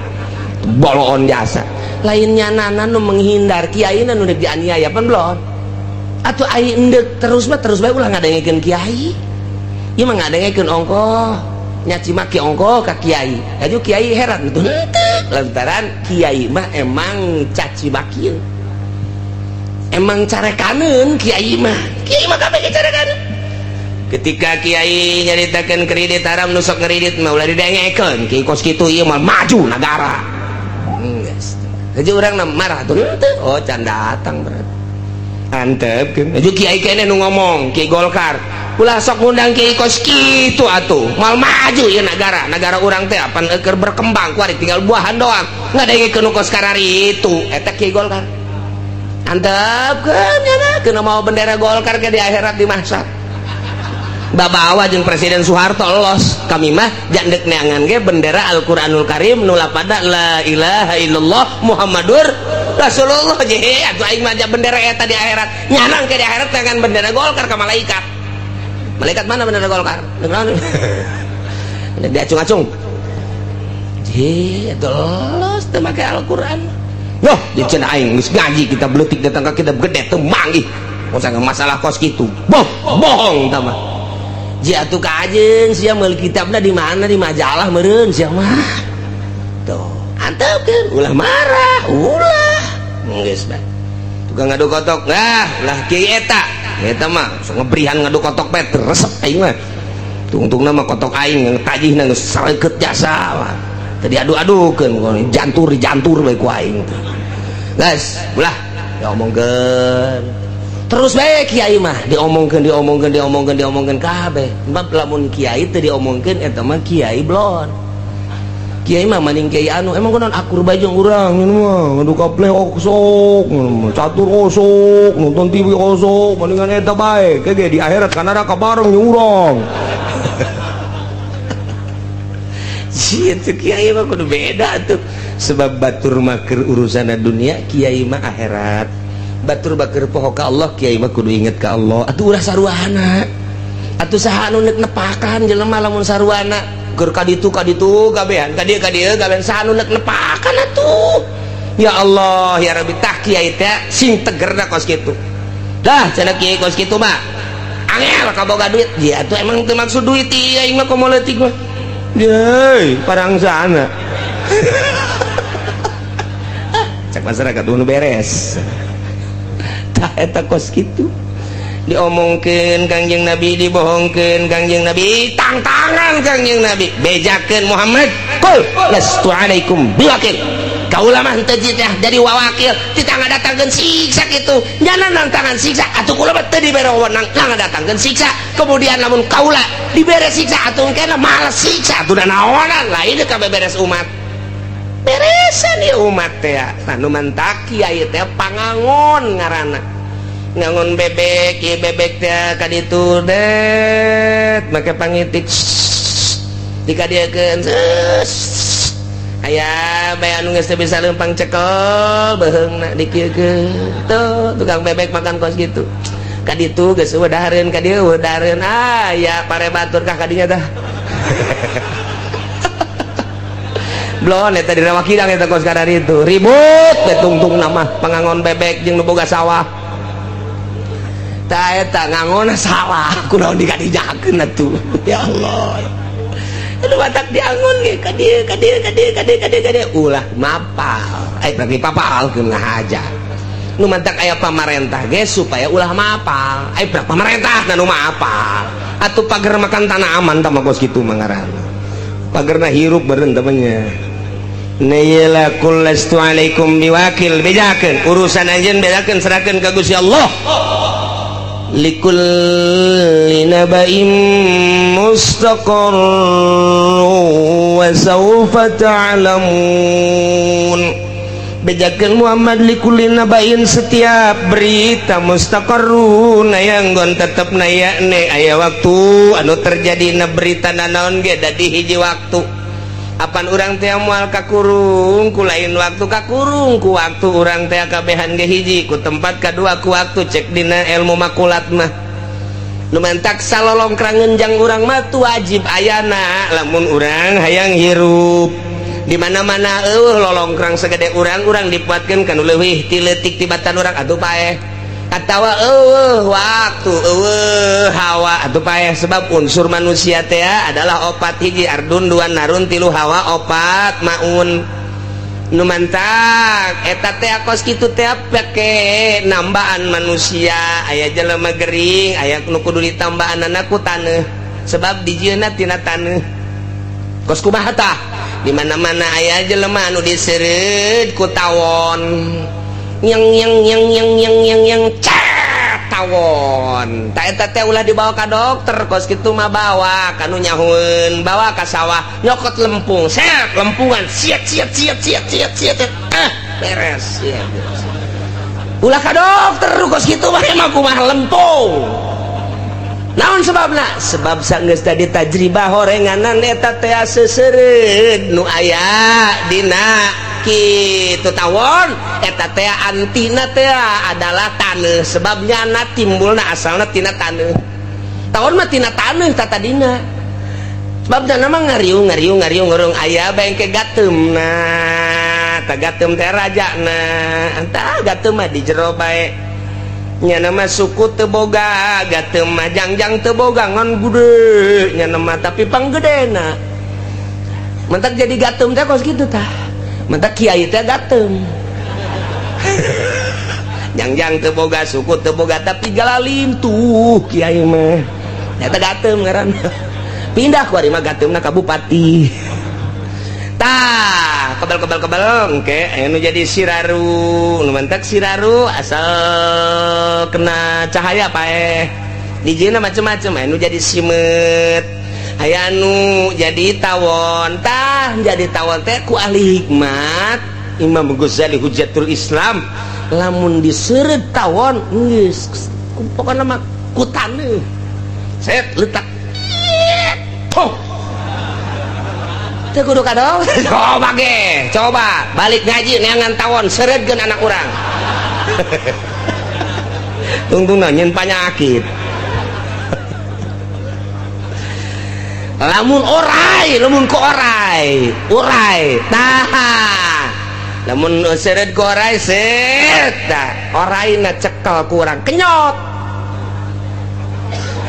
Boloon jasa. Lain nyanana nu menghindar, kiai nu deuk dianiaya pan belum. Atuh aing endek terus mah terus bae, ulah ngadengekeun kiai. Ieu mah ngadengekeun ongkoh, nyaci maki ongkoh ka kiai. Haju kiai heran gitu. Henteu. Lantaran kiai mah emang caci bakil, emang carekaneun kiai mah. Kiai mah kabeh carekaneun. Ketika kiai nyaritakeun kredit haram, nu sok ngeridit mah ulah didengekeun. Kiai kos kitu ieu mah maju nagara. Geus. Jadi urang marah tuh, oh can datang berarti. Antepkeun. Jadi kiai kene nu ngomong, Kiai Golkar. Ulah sok ngundang kiai kos kitu atuh. Moal maju ieu nagara. Nagara urang teh apan keur berkembang kuari tinggal buahan doang. Ngadengekeun nu kos karari itu. Eta Kiai Golkar. Antepkeun nya kena mau bendera Golkar ke di akhirat di mahsyar. Babawa jeung Presiden Soeharto los. Kami mah jandek neangan ge bendera Al-Qur'anul Karim nu lapada la ilaha illallah Muhammadur Rasulullah. Je atuh aing mah bendera eta di akhirat. Nyanang ke di akhirat dengan bendera Golkar ka malaikat. Malaikat mana bendera Golkar? Diacung-acung. Je los teu make Al-Qur'an. Yoh, di cenah aing geus ngaji kita beutik datang ka kita gede teu manggih. Masalah kos kitu. Boh, bohong tah mah. Ji atuh kajeun sia meuli kitabna di mana, di majalah meureun sia mah. Tuh, antepkeun ulah marah, ulah. Geus bae. Tukang ngadu kotok, nah, ulah kiai eta. Eta mah sok ngebrihan ngadu kotok bae resep aing mah. Tungtungna mah kotok aing tajihna geus sareukeut jasa mah. Tadi adu-adukeun jantur jantur bae ku aing. Geus, ulah diomongkeun. Terus bae kiai mah diomongkeun diomongkeun diomongkeun diomongkeun kabeh. Sebab lamun kiai teu diomongkeun eta mah kiai blon. Kiai mah maning kiai anu emang kunaon akur bae jeung urang ngene mah ngadu kapleh osok, catur osok, nonton TV osok, mendingan eta bae. Kege di akhirat kana neraka bareng jeung urang. Sieun teh kiai mah kudu beda tuh. Sebab batur mah keur urusanna dunia, kiai mah akhirat. Batur bakeur poho ka Allah, kiai mah kudu inget ka Allah. Atuh ulah saruana. Atuh saha anu neuk nepakan jelema lamun saruana keur ka ditu kabehan, ka dieu kabehan saha anu neuk nepakan atuh. Ya Allah, ya Rabbi, tah kiai teh sing tegerna kos kitu. Dah cenah kiai kos kitu mah angel kaboga duit. Ya atuh emang teu maksud duit ieu aing mah komo leutik mah. Deui, parangsana. Cak masyarakat nu beres. Tah eta kos kitu. Diomongkeun Kangjeng Nabi, dibohongkeun Kangjeng Nabi, tangtangan Kangjeng Nabi, bejakeun Muhammad, qul lastu alaikum biwakil. Kaula mah henteu jadi wawakil, teu ngadatangkeun siksa kitu. Nyana nantangan siksa, atuh kula mah teu dibere wewenang ngadatangkeun siksa. Kemudian lamun kaula dibere siksa atuh engkena males siksa atuh da naonan lain kabeh beres umat. Beresan ieu umat teh. Nah nu mantak kiai teh pangangon ngaranna. Ngangon bebek, ieu bebek teh ka ditu det make pangitik dikadieukeun. Aya bae anu geus teu bisa leumpang cekel beuheungna dikieukeun. Tuh tukang bebek makan kos kitu. Ka ditu geus eueuh dahareun ka dieu eueuh dahareun. Ah ya pare batur kah ka dinya tah. Blon eta di Rawa Kidang eta kos kadar itu ribut teh tungtung nama pangangon bebek jeung nu boga sawah. Tah eta ngangonna salah kunaon dikadijakeun atuh. Ya Allah. Aduh batak diangon ge ka dieu ka dieu ka dieu ka dieu ka dieu ka dieu ulah mapal. Eh berarti papalkeun ngahaja. Nu mantak aya pamarentah ge supaya ulah mapal. Eh berarti pamarentah nu mapal. Atuh pager makan tanah aman tah mah kos kitu mah ngaranna. Pagerna hirup beureun temannya. Nayla qul lastu alaikum biwakil, bejakeun urusan anjeun bejakeun serahkeun ka Gusti Allah. Likulli naba'in mustaqarr wa sawfa ta'lamun. Bejakeun Muhammad likulli naba'in setiap berita mustaqarrun aya nggon tetep naya ne aya waktu anu terjadi na berita nanaon ge dadi hiji waktu. Apan urang teh moal kakurung ku lain waktu kakurung ku waktu urang teh kabehan ge hiji ku tempat kadua ku waktu cek dina ilmu makulat mah. Nu mantak salolongkrang ngenjang urang mah tu wajib ayana lamun urang hayang hirup. Di mana-mana eueuh lolongkrang segede urang urang dipuatkeun kana leuwih ti leutik tibatan urang atuh paeh. Atawa eueuh waktu eueuh hawa atuh paeh sebab unsur manusia teh adalah opat hiji ardun dua narun tilu hawa opat maun. Nu mantak eta teh kos kitu teh pake nambaan manusia, aya jelema gering, aya nu kudu ditambahanana ku taneuh. Sebab dijieunna tina taneuh. Kos kumaha tah? Di mana-mana aya jelema anu diseureud ku tawon. Yang yang yang yang yang yang yang cat tawon. Ta eta teh ulah dibawa ka dokter, kos kitu mah bawa ka nu nyahueun, bawa ka sawah, nyokot lempung, set lempungan, siet siet siet siet siet siet. Ah, beres. Ya, beres. Ulah ka dokter kos kitu mah emang kumaha lempung. Naon sebabna? Sebab sanggeus tadi tajribah horenganan eta teh seseureud nu aya dina kitu tawon eta teh antina teh adalah taneuh, sebabnya na timbulna asalna tina taneuh. Tawon mah tina taneuh tatadina. Sebabna mah ngariung ngariung ngariung ngurung aya bengke gateumna. Tah gateum teh rajana. Entah gateum mah di jero bae. Nya nama suku teu boga, gateum mah jangjang teu boga ngan gede nya nama tapi panggedena. Mentak jadi gateum teh kos kitu tah. Mentak kiai teh gateum. Jangjang teu boga, suku teu boga tapi galalintuh kiai mah. Eta gateum ngaranna. Pindah ku ari mah gateumna ka bupati. Tah, kebel-kebel-kebel engke aya nu jadi siraru, nu mantak siraru asal kena cahaya paeh. Dijieunna macem-macem, aya nu jadi simeut, aya nu jadi tawon. Tah, jadi tawon teh ku ahli hikmat Imam Ghazali Hujjatul Islam, lamun diseureut tawon geus pokona mah ku taneuh. Set letak. Tuh. Teu kudu ka dokter. Coba ge, coba balik ngaji neangan tawon seureutkeun anak urang. Tungtungna nyeun panyakit. Lamun orai, lamun ku orai, urai, tah. Lamun seureut ku orai set, tah oraina cekel ku urang kenyot.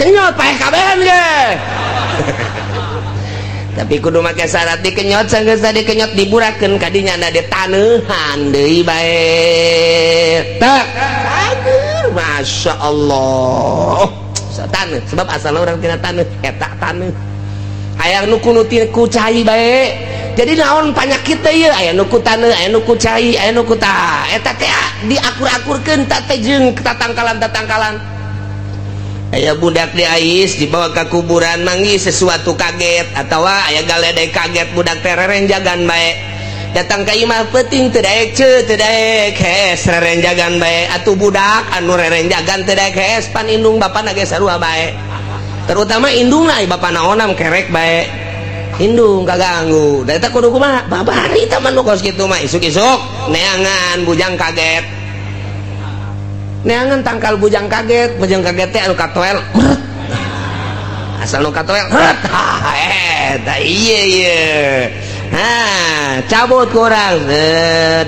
Kenyot paeh kabehan ge. Tapi kudu make syarat dikenyot, sanggeus tadi kenyot diburakeun kadinya na ditaneuhan deui bae. Tak. Aduh, Masya Allah. Taneuh, sebab asalna urang tina taneuh, eta taneuh. Aya nu kudu ku cai bae. Jadi naon panyakit teh ieu? Aya nu ku taneuh, aya nu ku cai, aya nu ku tah. Eta teh diakur-akurkeun tah teh jeung tatangkalan-tatangkalan. Aya budak di ais dibawa ke kuburan manggih sesuatu kaget atawa aya galedek kaget budak teh rerenjagan bae. Datang ka imah peuting teu daek ceu teu daek hees rerenjagan bae. Atuh budak anu rerenjagan teu daek hees pan indung bapana ge sarua bae. Terutama indungna ai bapana onam kerek bae. Indung kaganggu. Da eta kudu kumaha? Babari tah mah nu kos kitu mah isuk-isuk neangan bujang kaget. Neangan tangkal bujang kaget teh anu katoel. Asal nu katoel, heret. Eta ieu ieu. Ha, cabut kurang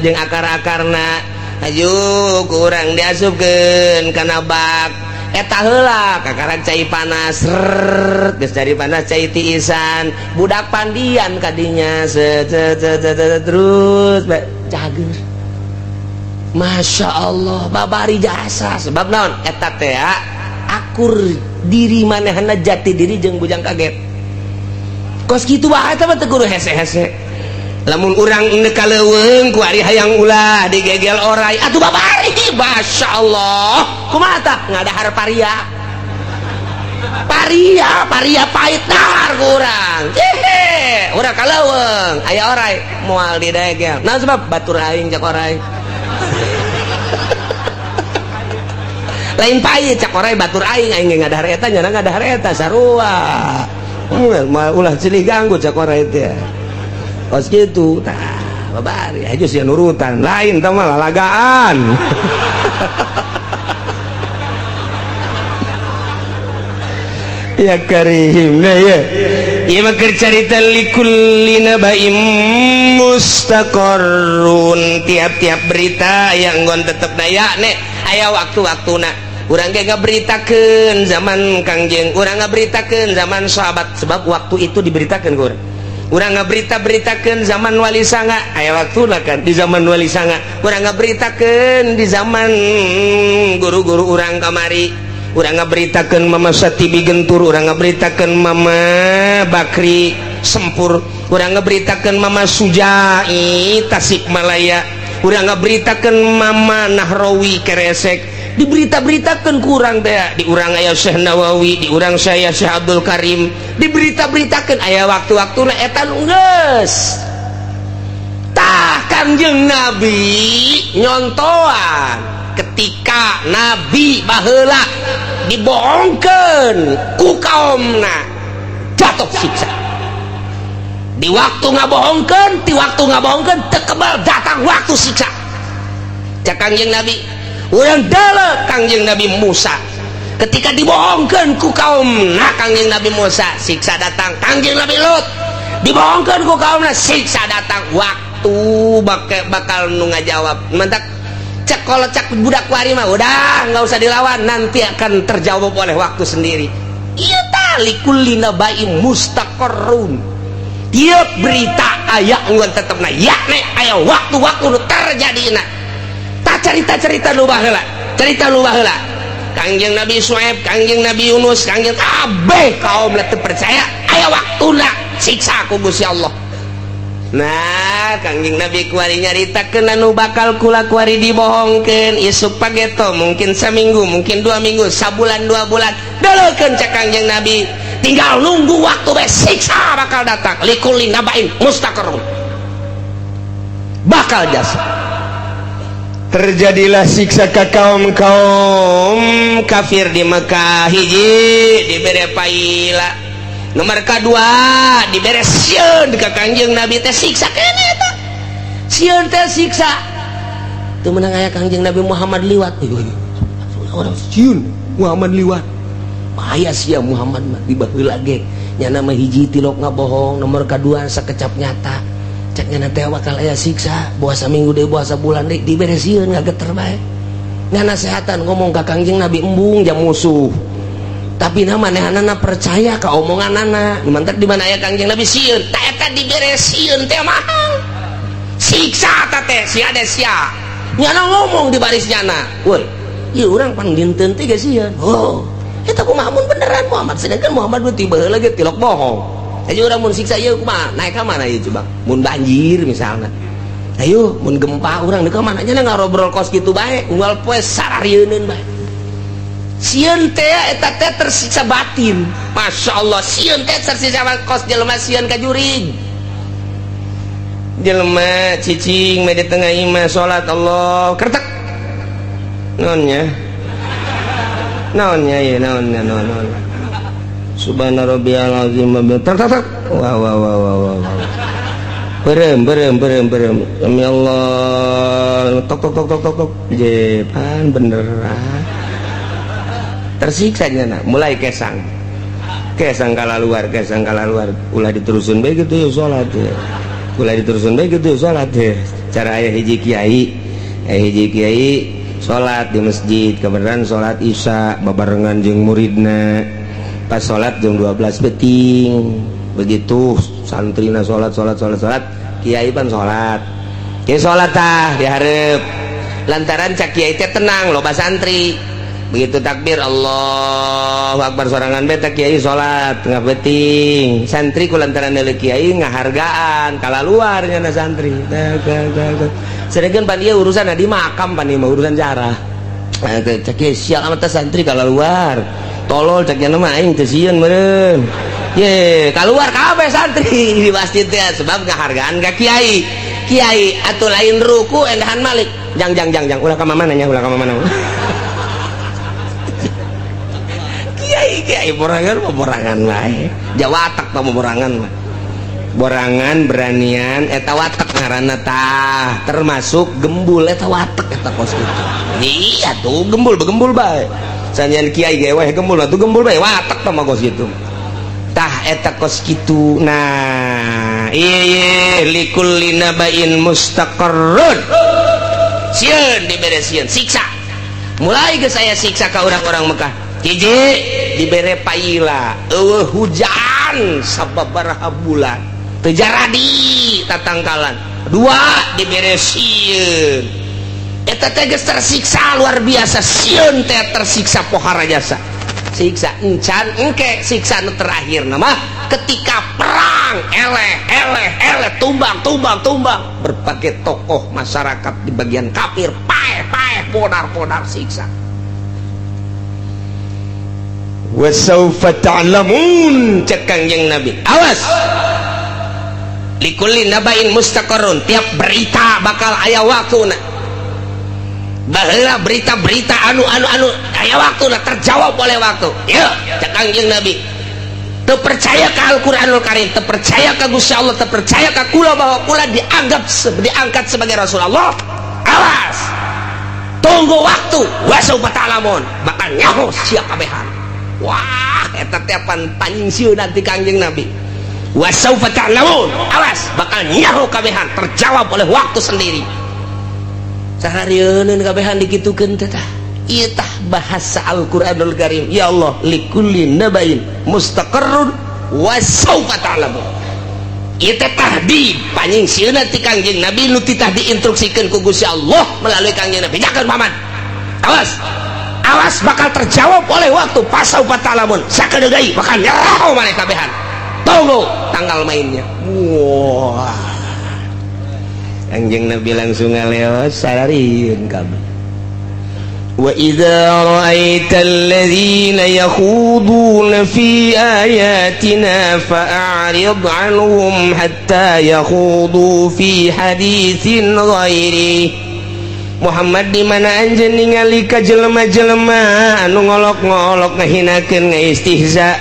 jeung akar-akarna. Aju kurang diasupkeun kana bak. Eta heula kakaran cai panas. Rrrr, geus cai panas cai tiisan. Budak pandian kadinya set set set terus cager. Masya Allah babari jasa sebab naon eta teh akur diri manehna jati diri jeung bujang kaget kos kitu bae eta mah teu kudu hese-hese lamun urang endek ka leuweung ku ari hayang ulah digegel orai atuh babari Masya Allah kumaha tah ngadahar paria paria paria pahit dahar ku urang jehe urang ka leuweung aya orai moal didegel naon sebab batur aing cak orai lain pahit cak orai batur aing aing ngadahar eta nyana ngadahar eta sarua ulah silih ganggu cak orai teh kos kitu tah babari aja sia nurutan lain tah mah lalagaan ya karim nah ya ieu mah keur carita likulli nabaim mustaqarrun tiap-tiap berita yang nggon tetep daya nek aya waktu-waktuna urang ge ngaberitakeun zaman Kangjeng urang ngaberitakeun zaman sahabat sebab waktu itu diberitakeun ku urang. Urang ngaberita-beritakeun zaman Wali Sanga, aya waktuna kan di zaman Wali Sanga. Urang ngaberitakeun di zaman guru-guru urang kamari. Urang ngaberitakeun Mama Satibi Gentur, urang ngaberitakeun Mama Bakri Sempur, urang ngaberitakeun Mama Sujai Tasikmalaya, urang ngaberitakeun Mama Nahrawi Keresek. Diberita-beritakeun kurang teh di urang aya Syekh Nawawi, di urang saya Syekh Abdul Karim, diberita-beritakeun aya waktu-waktuna eta nu geus. Tah Kangjeng Nabi nyontoan ketika Nabi baheula dibohongkeun ku kaumna jatuh siksa. Di waktu ngabohongkeun, di waktu ngabohongkeun teu kebal datang waktu siksa. Cak Kangjeng Nabi, urang dalam Kangjeng Nabi Musa ketika dibohongkeun ku kaumna Kangjeng Nabi Musa siksa datang. Kangjeng Nabi Lut dibohongkeun ku kaumna siksa datang. Waktu bakal nu ngajawab mentak cek kalau cak budak wari mah udah nggak usah dilawan, nanti akan terjawab oleh waktu sendiri. Iya tali kulli nabaim mustaqarrun, tiap berita aya unggal tetepna yakni aya waktu-waktu nu terjadina. Tak cerita-cerita nu baheula, cerita nu baheula Kangjeng Nabi Su'aib, Kangjeng Nabi Yunus, Kangjeng kabeh kaum teu percaya aya waktuna siksa ku Gusti Allah. Nah Kangjeng Nabi kuari nyaritakeun anu bakal kula kuari dibohongkeun isuk pageto, mungkin seminggu, mungkin 2 minggu, sabulan 2 bulan. Deleukeun cek Kangjeng Nabi, tinggal nunggu waktu bae siksa bakal datang. Likulli nabain mustaqarrun, bakal jasa. Terjadilah siksa ka kaum-kaum kafir di Mekah. Hiji dibere paila, nomor kedua dibere sieun ka Kangjeng Nabi teh siksa keneh eta. Sieun teh siksa. Teu meunang aya Kangjeng Nabi Muhammad liwat. Orang sieun Muhammad liwat. Bahaya sia Muhammad mah di baheula ge. Nyana mah hiji tilok ngabohong, nomor kedua sakecap nyata. Cek nyana teh bakal aya siksa, boa saminggu deui boa sabulan deui dibere sieun ngageter bae. Nganasehatan ngomong ka Kangjeng Nabi embung jam musuh. Tapi na manehanana percaya ka omonganana. Mantak di mana aya Kangjeng Nabi sieun, ta eta dibere sieun teh mahal. Siksa ta teh sia de sia. Nyana ngomong di baris nyana. Woi, ieu urang pan dinten teh ge sieun. Oh, eta kumaha mun beneran Muhammad, sedangkan Muhammad mah tiba heula ge tilok bohong. Ayo urang mun siksa ieu kumaha? Naik ka mana ieu coba? Mun banjir misalna. Ayo mun gempa urang deuk ka mana? Nya ngarobrol kos kitu bae, unggal poe sararieun bae. Sieun teh eta teh tersiksa batin. Masya Allah, sieun teh tersiksa kos jelema sieun ka jurig. Jelema cicing mah di tengah imah salat Allah kertek. Naonnya? Naonnya ieu naonnya naon naon. Subhana rabbiyal azim wa bihamdihi. Tak tak tak. Wah wah wah wah wah. Berem berem berem berem. Demi Allah. Tok tok tok tok tok tok. Jepan beneran. Tersiksa nyana, mulai kesang. Kesang kala luar, kesang kala luar. Ulah diterusun bae kitu ya salat ya. Ulah diterusun bae kitu ya salat ya. Cara aya hiji kiai, aya hiji kiai salat di masjid, kebenaran salat Isya babarengan jeung muridna. Pas salat jam 12 beting, begitu santrina salat salat salat salat, kiai pan salat. Kiai salat tah dihareup. Lantaran cak kiai teh tenang loba santri. Begitu takbir Allahu Akbar sorangan beta kiai salat tengah beting. Santri ku lantaran deuleu kiai ngahargaan kala luar nyana santri. Sedangkan pan ieu urusan di makam pan ieu mah urusan jarah. Cak kiai sial amat teh santri kala luar. Tolol cak nyana mah aing teu sieun meureun. Ye, keluar kabeh santri di masjid teh sebab ngahargaan ka kiai. Kiai atuh lain ruku endahan malik. Jang jang jang jang ulah ka mana nya ulah ka mana. Kiai kiai borangan mah borangan wae. Jawatak tah borangan mah. Borangan beranian eta watak ngaranna tah, termasuk gembul eta watak eta kos kitu. Iya tuh gembul begembul bae. Sanjan kiai ge weh gembul atuh gembul bae watak tah mah kos kitu. Tah eta kos kitu. Nah, ieu likulli nabain mustaqarrun. Sieun dibere sieun siksa. Mulai geus aya siksa ka urang-urang Mekah. Hiji dibere paila, eueuh hujan sababaraha bulan. Teu jaradi tatangkalan. Dua dibere sieun. Eta teh geus tersiksa luar biasa, sieun teh tersiksa pohara jasa. Siksa encan engke siksa nu terakhir nama ketika perang eleh eleh eleh tumbang tumbang tumbang berbagai tokoh masyarakat di bagian kafir paeh paeh podar podar siksa. Wasaufa ta'lamun cek Kangjeng Nabi, awas likulli nabain mustaqarrun, tiap berita bakal aya waktuna. Baheula berita-berita anu anu anu aya waktuna terjawab oleh waktu. Yeuh cek Kangjeng Nabi, teu percaya ka Al-Qur'anul Karim, teu percaya ka Gusti Allah, teu percaya ka kula bahwa kula dianggap diangkat sebagai Rasulullah. Awas, tunggu waktu, wasaufa ta'lamun, bakal nyaho sia kabehan. Wah, eta teh pan panyingsieu nanti Kangjeng Nabi. Wasaufa ta'lamun, awas bakal nyaho kabehan, terjawab oleh waktu sendiri. Saharieun kabehan dikitukeun teh tah. Ieu tah bahasa Al-Qur'anul Karim. Ya Allah, likulli nabain mustaqarrun wasaufa ta'lamun. Ieu teh tahdid panyingsieu ti Kangjeng Nabi nu titah diinstruksikeun ku Gusti Allah melalui Kangjeng Nabi. Jangan Muhammad. Awas. Awas bakal terjawab oleh waktu. Fasaufa ta'lamun sakedeung deui bakal nyaho maneh kabehan. Tunggu tanggal mainnya. Wah, Kangjeng Nabi langsung ngaleos sararieun kabeh. Wa idza ra'aita alladzina yakhuduna fi ayatina fa'rid 'anhum hatta yakhudu fi haditsin ghairi. Muhammad di mana anjeun ningali ka jelema-jelema anu ngolok-ngolok ngahinakeun ngaistihza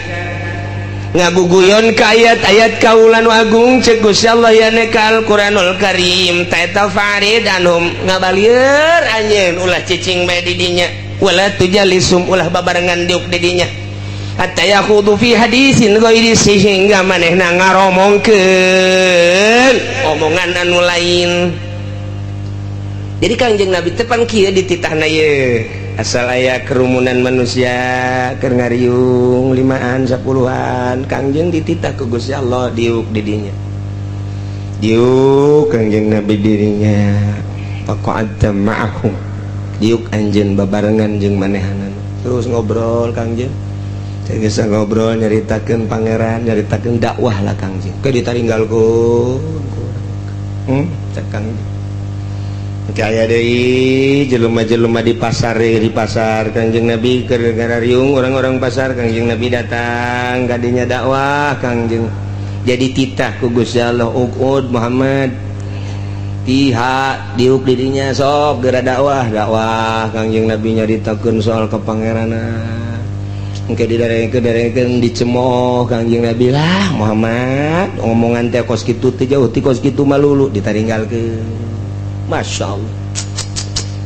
ngaguguyon ka ayat-ayat kaula nu agung cek Gusti Allah yane ka Al-Qur'anul Karim ta eta farid anhum ngabalieur anjeun ulah cicing bae di dinya wala tujalisum ulah babarengan diuk di dinya hatta yakhudu fi hadisin ghairi sehingga manehna ngaromongkeun omongan anu lain. Jadi Kangjeng Nabi teh pan kieu dititahna ieu asal aya kerumunan manusia keur ngariung 5-an 10-an Kangjeng dititah ku Gusti Allah diuk di dinya. Diuk Kangjeng Nabi dirinya faqa'adta ma'ahum diuk anjeun babarengan jeung manehanana terus ngobrol Kangjeng. Geus ngobrol nyaritakeun pangeran nyaritakeun dakwah lah Kangjeng ke ditaringgalkeun cek Kangjeng. Kaya deui jelema-jelema di pasar Kangjeng Nabi keur ngariung orang-orang pasar Kangjeng Nabi datang kadinya dakwah Kangjeng. Jadi titah ku Gusti Allah uqud Muhammad tiha diuk dirinya sok geura dakwah dakwah Kangjeng Nabi nyaritakeun soal kepangeranan. Engke didarengkeun dicemooh Kangjeng Nabi lah Muhammad ngomongan teh kos kitu teh jauh ti kos kitu malulu ditaringgalkeun. Masya Allah.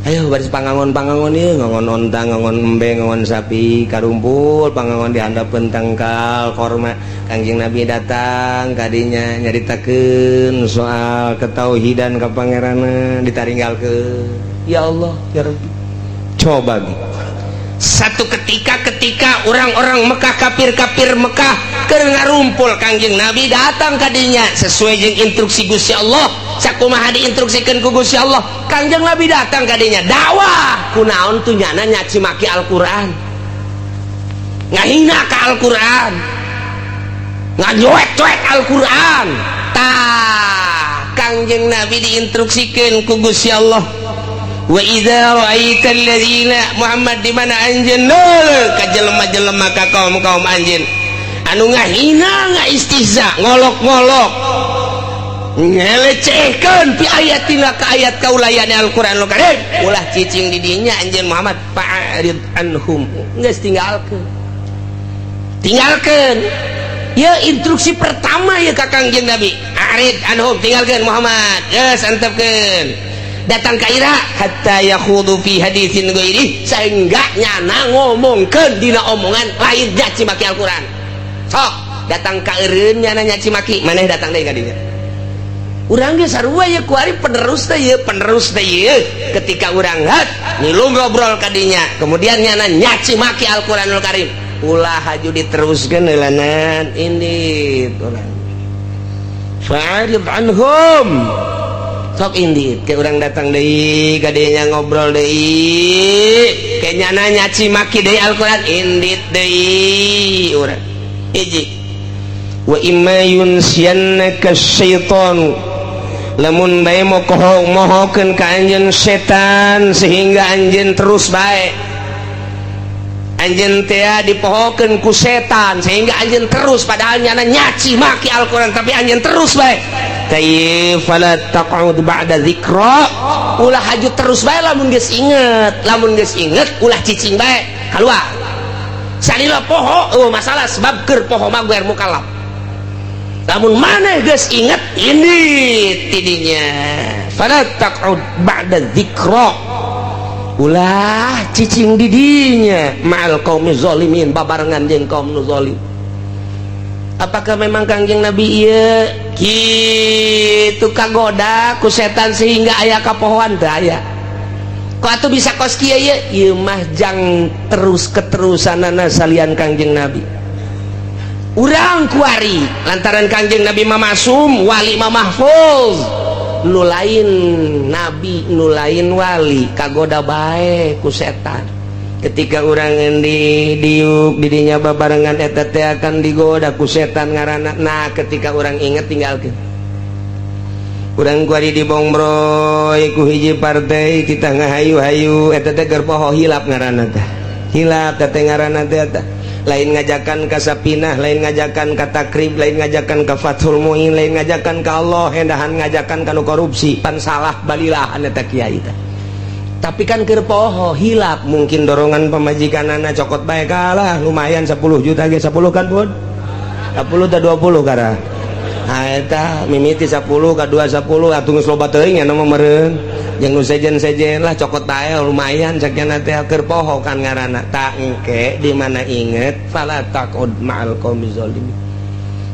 Ayo baris pangangon-pangangon ieu ngangon onta, ngangon embe, ngangon sapi, karumpul pangangon di handapeun tangkal korma. Kangjeng Nabi datang kadinya nyaritakeun soal ketauhidan ka pangeranan ditaringgalkeun. Ya Allah, ya Rabbi. Coba gitu. Satu ketika ketika orang-orang Mekah kafir-kafir Mekah keur ngarumpul Kangjeng Nabi datang kadinya sesuai jeung instruksi Gusti Allah sakumaha diinstruksikeun ku Gusti Allah Kangjeng Nabi datang kadinya dakwah kunaon tuh nyana nyaci maki Al-Qur'an ngahina ka Al-Qur'an ngajoek-joek Al-Qur'an tah Kangjeng Nabi diinstruksikeun ku Gusti Allah. Wa idza ra'aita alladzina Muhammad di mana anjeun ka jelema-jelema ka kaum-kaum anjeun anu ngahina ngaistihza ngolok-ngolok ngelecehkeun fi ayatina ka ayat kaulayane Al-Qur'anul Karim ulah cicing di dinya anjeun Muhammad fa'rid anhum geus tinggalkeun tinggalkeun ya instruksi pertama ya ka Kangjeng Nabi a'rid anhum tinggalkeun Muhammad geus antepkeun datang ka ira hatta yakhudu fi haditsin ghairi sehingga nyana ngomongkeun dina omongan lain nyaci maki Al-Qur'an sok datang ka eureun nyana nyaci maki maneh datang deui ka dinya urang ge sarua ye kuari penerus teh ye penerus teh ye ketika urang hat nilu ngobrol ka dinya kemudian nyana nyaci maki Al-Qur'anul Karim ulah haju diteruskeun heulanan indit urang. Fa'arid anhum, sok indit ke urang datang deui kadenya, ngobrol deui, kayaknya nanya cimaki deui Al-Qur'an, indit deui urang. Hiji, wa imma yunsiyannaka syaitan, lamun bae moho mohokeun ka anjeun setan sehingga anjeun terus bae, anjeun teh dipohokeun ku setan sehingga anjeun terus, padahal nyana nyaci maki Al-Qur'an, tapi anjeun terus bae. Tayyib, fala taq'ud ba'da dzikra, ulah haju terus bae lamun geus inget. Lamun geus inget, ulah cicing bae, keluar salila poho. Oh, masalah, sebab keur poho mah guer mukallaf. Lamun maneh geus inget ini tidinya, fala taq'ud ba'da dzikra, ulah cicing didinya, ma'al qaumi zalimin, babarengan jeung kaum nu zalim. Apakah memang Kangjeng Nabi ieu kitu kagoda ku setan sehingga aya kapohoan? Teu aya. Kok atuh bisa kos kieu ieu? Ieu mah jang terus keterusanana salian Kangjeng Nabi. Urang kuari lantaran Kangjeng Nabi mah masum, wali mah mahfuz. Nu lain nabi, nu lain wali, kagoda bae ku setan. Ketika urang di diuk didinya babarengan eta teh akan digoda ku setan ngaranna. Nah, ketika urang inget, tinggalkeun. Urang kuari dibongbroy ku hiji partai, kita ngahayu-hayu, eta teh keur poho, hilap ngaranna teh. Hilap teh ngaranna teh eta. Lain ngajakan ka Sapinah, lain ngajakan ka Takrib, lain ngajakan ka Fathul Muin, lain ngajakan ka Allah, endahan ngajakan ka nu korupsi, pan salah balilahan eta kiai teh. Tapi kan keur poho, hilap, mungkin dorongan pamajikanana, cokot bae kalah lumayan 10 juta ge. 10 kan, Bun? 10 teh 20 kara. Nah, eta mimiti 10 ka 2 10 atuh geus loba teuing nya mah meureun. Jeung nu sejen-sejen lah, cokot bae lumayan cek nya teh, keur poho kan ngaranna. Tak engke di mana inget, fala taqud ma'al qaumi zalimin.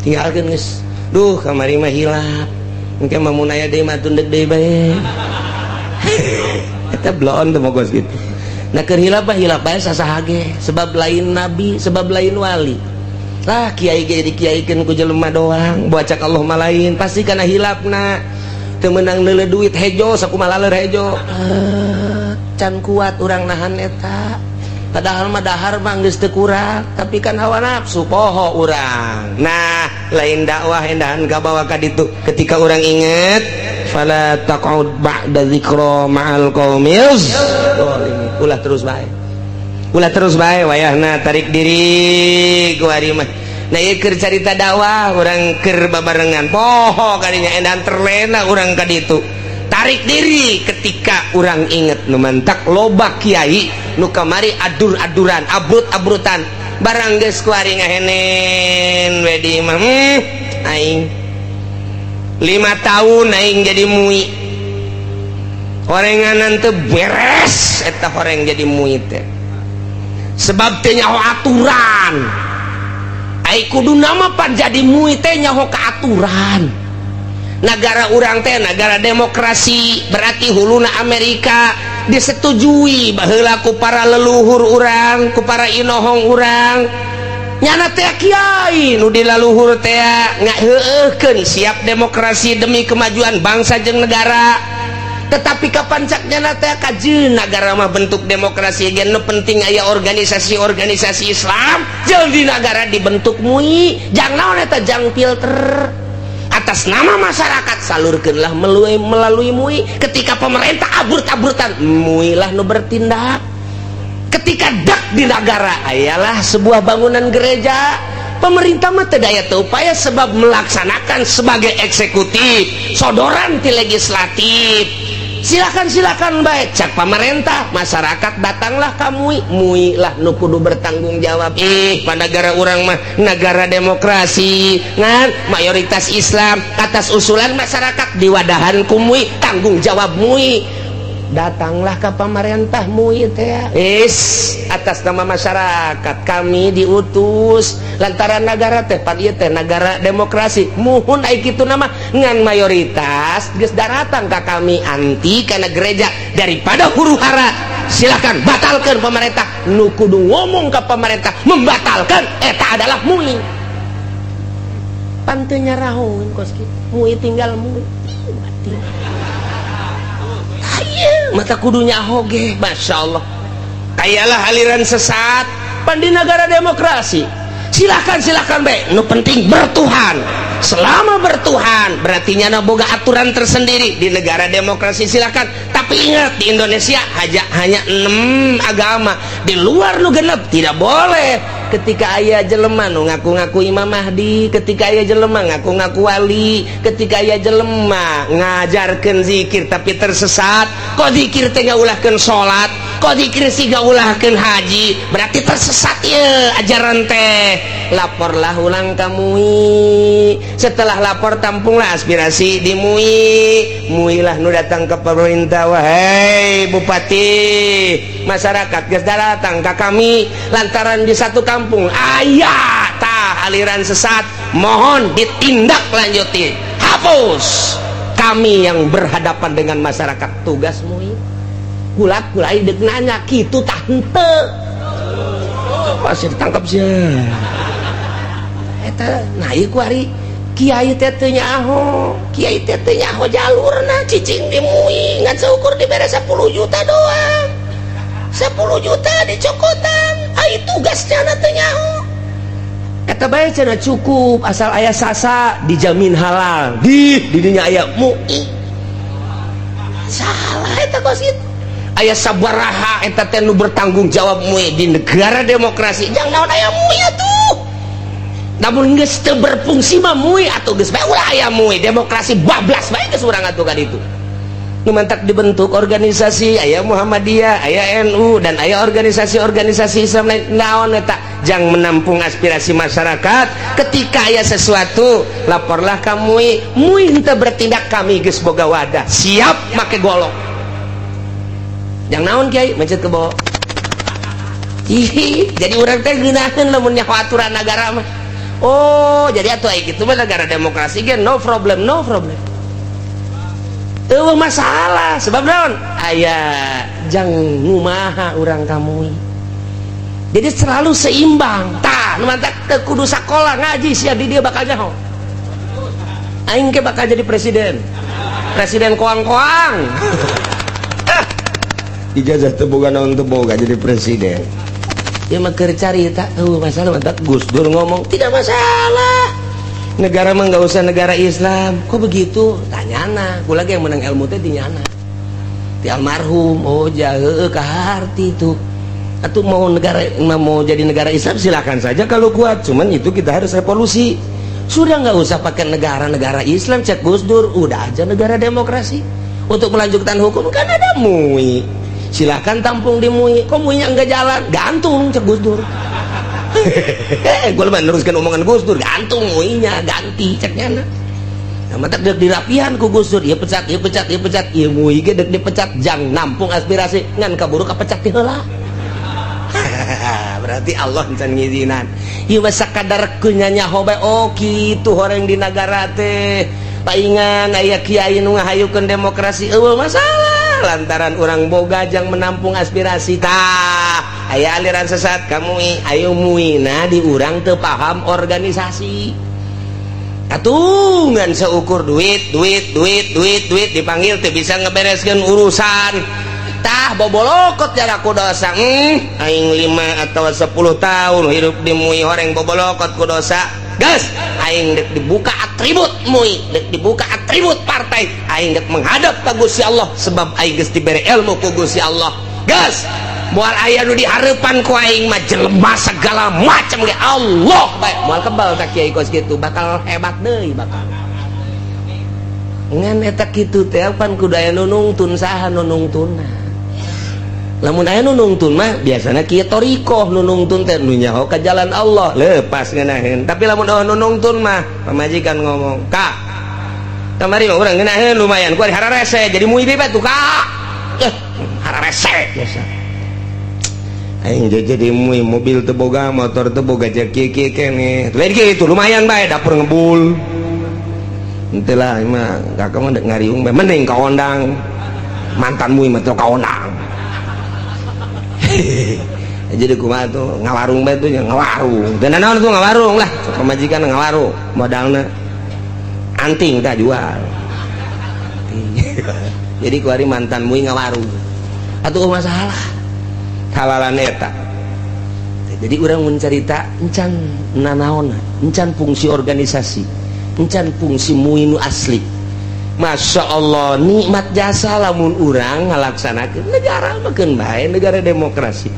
Tinggalkeun geus. Duh, kamari mah hilap. Engke mah mun aya deui mah tundek deui bae. Eta bloon teu mogos gitu. Nah, keur hilap mah hilap bae sasaha ge, sebab lain nabi, sebab lain wali. Lah, kiai ge dikiaikeun ku jelema doang, buat cak Allah mah lain, pasti kana hilapna. Teu meunang neuleu duit hejo, sakumaha laleur hejo. Eh, can kuat urang nahan eta. Padahal mah dahar mah geus teu kurang, tapi kan hawa nafsu, poho urang. Nah, lain dakwah endahan kabawa ka ditu. Ketika urang inget, fala taq'ud ba'da dzikra ma'al qaumil zalimin. Ulah terus bae. Ulah terus bae, wayahna tarik diri ku ari mah. Nah, ieu keur carita dakwah, urang keur babarengan poho kadinya, endahan terlena urang ka ditu. Tarik diri ketika urang inget. Nu mantak loba kiai nu kamari adur-aduran, abrut-abrutan, barang geus kuari ngahenen we di imah. Aing 5 tahun aing jadi MUI, horenganan teu beres eta horeng jadi MUI teh, sebab teh nyaho aturan. Ai kudu nama pan jadi MUI teh nyaho ka aturan. Negara urang teh negara demokrasi, berarti huluna Amerika, disetujui baheula ku para leluhur urang, ku para inohong urang. Nyana teh kiai nu di laluhur teh ngaheueuhkeun siap demokrasi demi kemajuan bangsa jeung negara. Tetapi kapan cak nyana teh kajeun negara mah bentuk demokrasi ge, nu penting aya organisasi-organisasi Islam, jeung di negara dibentuk MUI. Jang naon eta? Jang filter atas nama masyarakat, salurkeunlah melalui melalui MUI. Ketika pemerintah abur-aburtan, MUI lah nu bertindak. Ketika dak di negara ayalah sebuah bangunan gereja, pemerintah mah teu daya teu upaya, sebab melaksanakan sebagai eksekutif, sodoran ti legislatif. Silakan, silakan baik cak pemerintah. Masyarakat datanglah ka MUI, MUI lah nu kudu bertanggung jawab. Ih, pada negara urang mah negara demokrasi ngan mayoritas Islam, atas usulan masyarakat diwadahan ku MUI, tanggung jawab MUI. Datanglah ke pemerintah, MUI teh is atas nama masyarakat kami diutus lantaran negara teh pan ieu teh negara demokrasi, muhun ai kitu nama ngan mayoritas geus daratang ka kami anti kana gereja, daripada huru hara silakan batalkan. Pemerintah nu kudu ngomong ke pemerintah membatalkan eta adalah MUI. Pan teu nyarahoeun kos kitu. MUI tinggal MUI. Mati. Aya, mata kudu nyaho ge, Masya Allah. Kayalah aliran sesat pan di negara demokrasi. Silakan, silakan be, nu penting bertuhan. Selama bertuhan berarti nyana boga aturan tersendiri di negara demokrasi, silakan. Tapi ingat, di Indonesia hanya hanya enam agama, di luar nu genep tidak boleh. Ketika aya jelema nu ngaku-ngaku Imam Mahdi, ketika aya jelema ngaku-ngaku wali, ketika aya jelema ngajarkeun zikir tapi tersesat, kok zikir teh ngaulahkeun salat, kok zikir sih ngaulahkeun haji, berarti tersesat ya ajaran teh. Laporlah ulang ka MUI. Setelah lapor, tampunglah aspirasi di MUI. MUI lah nu datang ke pemerintah, "Wahai bupati, masyarakat geus datang ke kami lantaran di satu kampung aya tah aliran sesat, mohon ditindak lanjuti, hapus." Kami yang berhadapan dengan masyarakat, tugas MUI. Kula kula dek nanya kitu tah henteu, pasti ditangkap sih eta. Nah, ieu kuari kiai teh teu nyaho, kiai teh teu nyaho jalurna, cicing di MUI ngan seukur dibere 10 juta doang, 10 juta dicokotan. Ai tugasnya na teu nyaho. Eta bae cenah cukup asal aya sasa, dijamin halal di didinya aya MUI. Salah eta kos itu. Aya sabaraha eta teh nu bertanggung jawab MUI di negara demokrasi? Jang naon aya MUI atuh? Namun geus teu berfungsi mah MUI atau geus bae ulah aya MUI, demokrasi bablas bae geus urang atuh ka ditu. Nu mantak dibentuk organisasi, aya Muhammadiyah, aya NU, dan aya organisasi-organisasi Islam lain. Naon eta? Jang menampung aspirasi masyarakat. Ketika aya sesuatu, laporlah ka MUI. MUI henteu bertindak, kami geus boga wadah, siap make golok. Jang naon, Kiai mencet ke bawah? Ih, jadi urang teh ngeunaheun lamun nyaho aturan negara mah. Oh, jadi atuh aya kitu mah negara demokrasi ge no problem, no problem. Eueuh masalah, sebab naon? Aya jang ngumaha urang ka MUI. Jadi selalu seimbang. Tah, nu mantak teu kudu sakola ngaji sia di dia bakal nyaho. Aing ke bakal jadi presiden. Presiden koang-koang. Ijazah teu boga naon, teu boga, jadi presiden. Ya mah keur carita, eueuh masalah. Mantak Gus Dur ngomong tidak masalah. Negara mah nggak usah negara Islam. Kok begitu? Tanyana. Gua lagi yang menang ilmu teh di nyana. Di almarhum, oh jahe kaharti itu. Atau mau negara, mau jadi negara Islam silakan saja kalau kuat. Cuman itu kita harus revolusi. Sudah nggak usah pakai negara-negara Islam, cek Gus Dur, udah aja negara demokrasi. Untuk melanjutkan hukum kan ada MUI. Silakan tampung di MUI. Kok MUI-nya nggak jalan? Gantung, cek Gus Dur. Gue meneruskan omongan Gus Dur, gantung MUI-nya, ganti cek nyana. Nah, mantak dek dirapihan ku Gus Dur, ieu pecat, ieu pecat, ieu pecat, ieu MUI ge dek dipecat jang nampung aspirasi, ngan kaburu kapecat ti heula. Berarti Allah can ngizinan. Ieu mah sakadar nyaho bae, oh kitu horeng di nagara teh. Paingan aya kiai nu ngahayukeun demokrasi, eueuh masalah lantaran urang boga jang menampung aspirasi. Tah, aya aliran sesat ka MUI, ayo MUI. Nah, di urang teu paham organisasi atuh, ngan seukur duit, duit, duit, duit, duit, dipanggil teu bisa ngebereskeun urusan. Tah, bobolokot jarak ku dosa. Aing 5 atau 10 tahun hidup di MUI, horeng bobolokot ku dosa. Gas, aing dek dibuka atribut MUI, dek dibuka atribut partai, aing dek menghadap ka Gusti Allah, sebab aing geus dibere ilmu ku Gusti Allah. Gas, moal aya nu dihareupan ku aing mah, jelema segala macam ge Allah bae moal kebal. Tak kiai kos kitu bakal hebat deui, bakal ngan eta kitu teh pan kudu aya nu nungtun. Saha nu nungtunna? Lamun aya nu nungtun mah biasana kieu, thoriqoh nu nungtun teh nu nyaho ka jalan Allah, lepas ngeunaheun. Tapi lamun eueuh nu nungtun mah, pamajikan ngomong, "Kak, kamari mah urang ngeunaheun lumayan, ku hararese jadi MUI bebas tuh, Kak." Eh, hararese biasa aing jadi MUI, mobil teu boga, motor teu boga, jeung kieu kieu keneh lain kieu lumayan bae, dapur ngebul. Henteu lah mah, kakak mah dek ngariung bae, mending kaondang. Mantan MUI mah teu kaondang. Jadi kumaha tuh ngawarung bae tuh, ngawarung dan naon tuh, ngawarung lah. Pamajikan ngawarung, modalna anting tak jual. Jadi kuari mantan MUI ngawarung atau masalah halalan eta. Jadi urang mencerita encan nanaona, encan fungsi organisasi, encan fungsi MUI nu asli. Masya Allah, nikmat jasa lamun urang ngalaksanakeun negara makan bae, negara demokrasi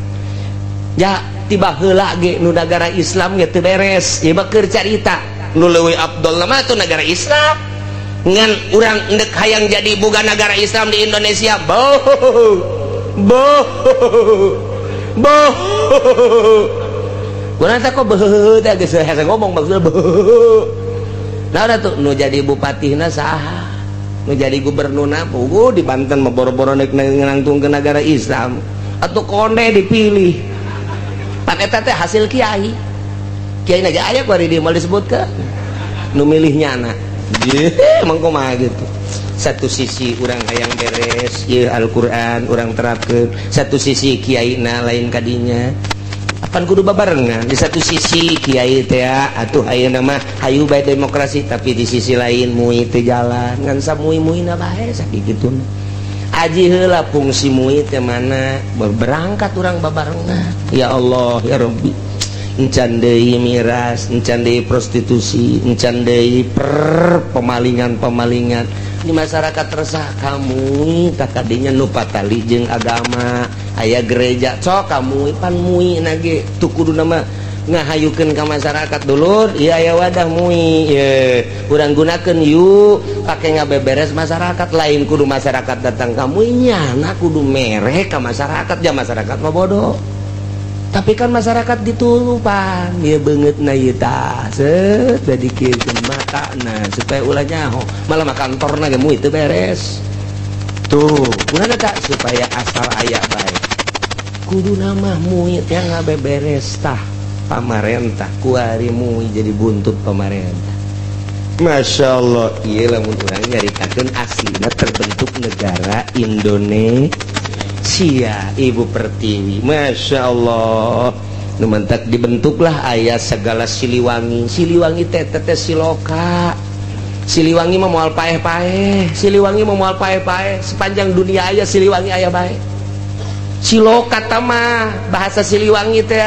ya. Tiba heula ge nu negara Islam ge teu beres. Ieu mah keur carita nu leuwih afdol mah tuh negara Islam. Ngan urang endek hayang jadi boga negara Islam di Indonesia, boh boh boh. Kurang teh kok beuh teh geus hese ngomong, maksudnya beuh. Nah, udah tuh nu jadi bupatina saha, nu jadi gubernurna? Puguh di Banten mah boro-boro nek nangtung ke negara Islam atau konde dipilih. Pan eta teh hasil kiai kiai aja aya ku di mal disebutkeun nu milih nyana. Emang kumaha gitu. Satu sisi urang hayang beres ieu Al-Qur'an urang terapkeun, satu sisi kiai na lain kadinya. Apan kudu babarengan? Di satu sisi kiai teh atuh ayeuna mah hayu bae demokrasi, tapi di sisi lain MUI teu jalan, ngan samui-muina bae sakituna. Aji heula fungsi MUI teh mana, berangkat urang babarengan. Ya Allah, ya Rabbi, encan deui miras, encan deui prostitusi, encan deui per pemalingan-pemalingan di masyarakat. Resah kamu tak kadinya nu patali jeung agama aya gereja cok kamu pan MUI nage tuh kudu nama ngahayukeun ka masyarakat, dulur. Iya, aya wadah MUI ye urang gunakeun yuk, pake ngabeberes masyarakat. Lain kudu masyarakat datang ka MUI nyana, kudu mere ka masyarakat. Ya, masyarakat mah bodoh, tapi kan masyarakat ditulupan ya banget. Nah, ieu tah set jadi kieu mata, nah, supaya ulah nyaho malah mah kantorna ge MUI teu beres tuh. Kunaon tak supaya asal aya bae kudu nama MUI teh ngabeberes tah pamarentah. Kuari MUI jadi buntut pamarentah. Masya Allah, iya, lamun urang nyaritakeun aslina terbentuk negara Indonesia, Ibu Pertiwi. Masya Allah, nu mantak dibentuklah aya segala Siliwangi. Siliwangi teh teh siloka. Siliwangi mah moal paeh-paeh, Siliwangi mah moal paeh-paeh. Sepanjang dunia aya Siliwangi, aya bae. Siloka mah bahasa Siliwangi teh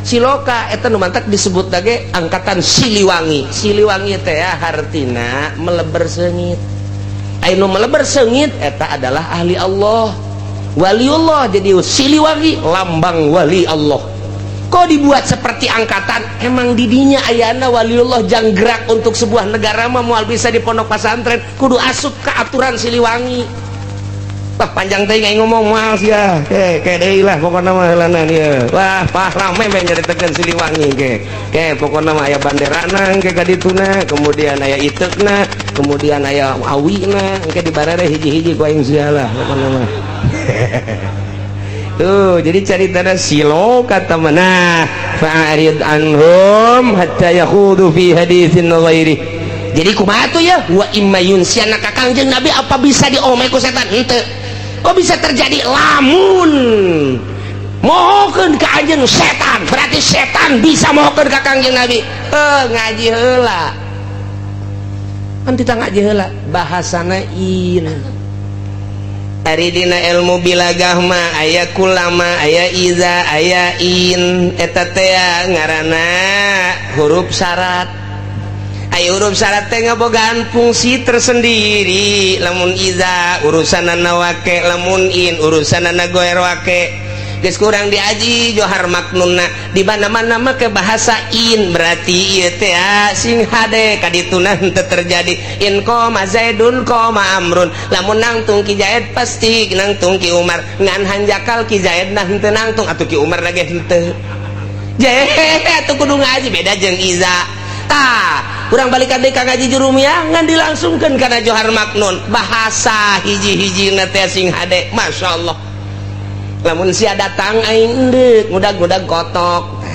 siloka eta nu mantak disebut lagi angkatan Siliwangi. Siliwangi teh hartina meleber seungit. Anu meleber seungit eta adalah ahli Allah, waliullah. Jadi Siliwangi lambang wali Allah. Kok dibuat seperti angkatan? Emang didinya ayana waliullah janggerak untuk sebuah negara mah moal bisa di pondok pesantren, kudu asup ke aturan Siliwangi. Wah, panjang teh ngomong moal sia. Ke ke deui lah pokokna mah heulana ieu. Wah, pah rame bae nyaritakeun Siliwangi ke. Ke pokokna mah aya banderana ke ka dituna, kemudian aya iteukna, kemudian aya awina, engke dibarere hiji-hiji ku aing sia lah pokokna mah. Tuh, jadi caritana silo kata mana fa'arid anhum hatta yakhudu fi haditsin ghairi. Jadi kumaha tuh ya? Wa imma yunsiannaka Kangjeng Nabi apa bisa diomeh ku setan? Henteu. Kok bisa terjadi lamun mohokeun ka anjeun setan? Berarti setan bisa mohokeun ka Kangjeng Nabi. Eh, ngaji heula. Kan kita ngaji heula bahasana in. Ari dina ilmu bilagah mah aya kulama, aya iza, aya in. Eta teh ngaranna huruf syarat. Aya huruf syarat teh ngabogaan fungsi tersendiri. Lamun iza urusanana wake, lamun in urusanana goer wake. Geus kurang diaji johar maknunna di mana-mana make bahasa in, berarti ieu teh sing hade kadituna henteu terjadi. In qoma Zaidun qoma Amrun, lamun nangtung Ki Zaid pasti nangtung Ki Umar. Ngan hanjakal Ki Zaid nah henteu nangtung atuh Ki Umar lagi henteu je atuh. Kudu ngaji beda jeung iza. Tah, kurang balikan deui ka ngaji jurumiyah, ngan dilangsungkeun kana johar maknun bahasa hiji-hiji na teh sing hade. Masyaallah, lamun sia datang aing endek ngudag-ngudag kotok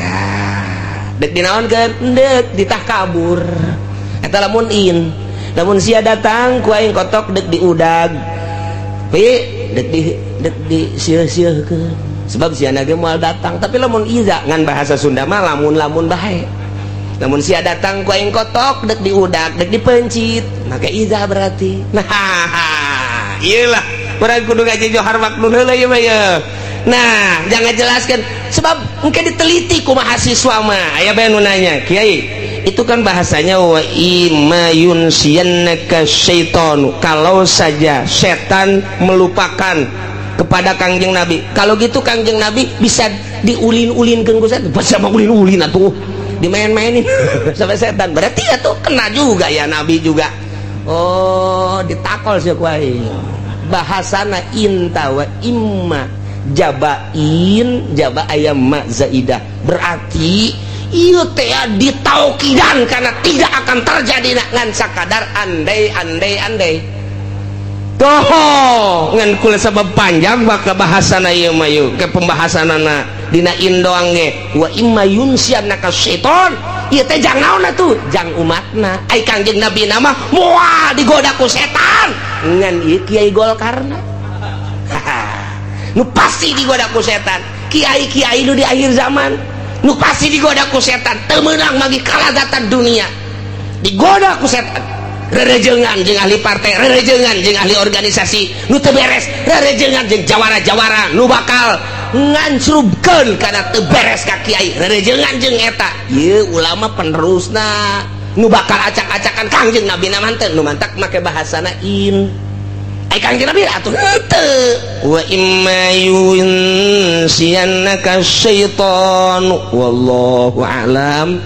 dek dinaonkeun, endek ditah kabur. Eta lamun in. Lamun sia datang ku aing kotok dek diudag pi dek di dek di sieu-sieukeun. Sebab sia ge moal datang. Tapi lamun iza ngan bahasa Sunda mah lamun-lamun bae. Lamun sia datang ku aing kotok, dek diudak, dek dipencit, maka iza berarti. Nah, iyalah urang kudu ngaji Johar Maknun heula ieu mah ye. Nah, jangan jelaskan sebab mungkin diteliti ku mahasiswa mah. Aya bae nu nanya, "Kiai, itu kan bahasanya wa imma yunsiyannaka syaitanu, kalau saja setan melupakan kepada Kangjeng Nabi. Kalau gitu Kangjeng Nabi bisa diulin-ulinkeun ku setan." Bisa mah ulin-ulin atuh, dimain-mainin sampai setan. Berarti ya tuh kena juga ya Nabi juga. Oh, ditakol sih ku aing. Bahasana inta wa imma jabain jaba ayam ma zaidah, berarti ieu teh ditaukidan karena tidak akan terjadi ngan sakadar andai andai andai. Toh ngan kula sabab panjang bakal bahasana ieu mah, yeuh ke pembahasanana dina indoang ge wa imma yunsiyannaka syaiton, ieu teh jang naon atuh? Jang umatna. Ai Kangjeng Nabi nama moal digoda ku setan, ngan ieu kiai Golkarna nu pasti digoda ku setan. Kiai-kiai nu di akhir zaman nu pasti digoda ku setan, teu meunang magi kalazatan dunia, digoda ku setan. Rerejengan jeung ahli partai, rerejengan jeung ahli organisasi nu teu beres, rerejengan jeung jawara-jawara nu bakal ngancrubkeun kana teu beres ka kiai, rerejengan jeung eta ieu ulama penerusna nu bakal acak-acakan. Kangjeng Nabi na mah nu mantak make bahasana in. Ai Kangjeng Nabi atuh henteu wa imma yunsiyannaka syaitan, wallahu a'lam.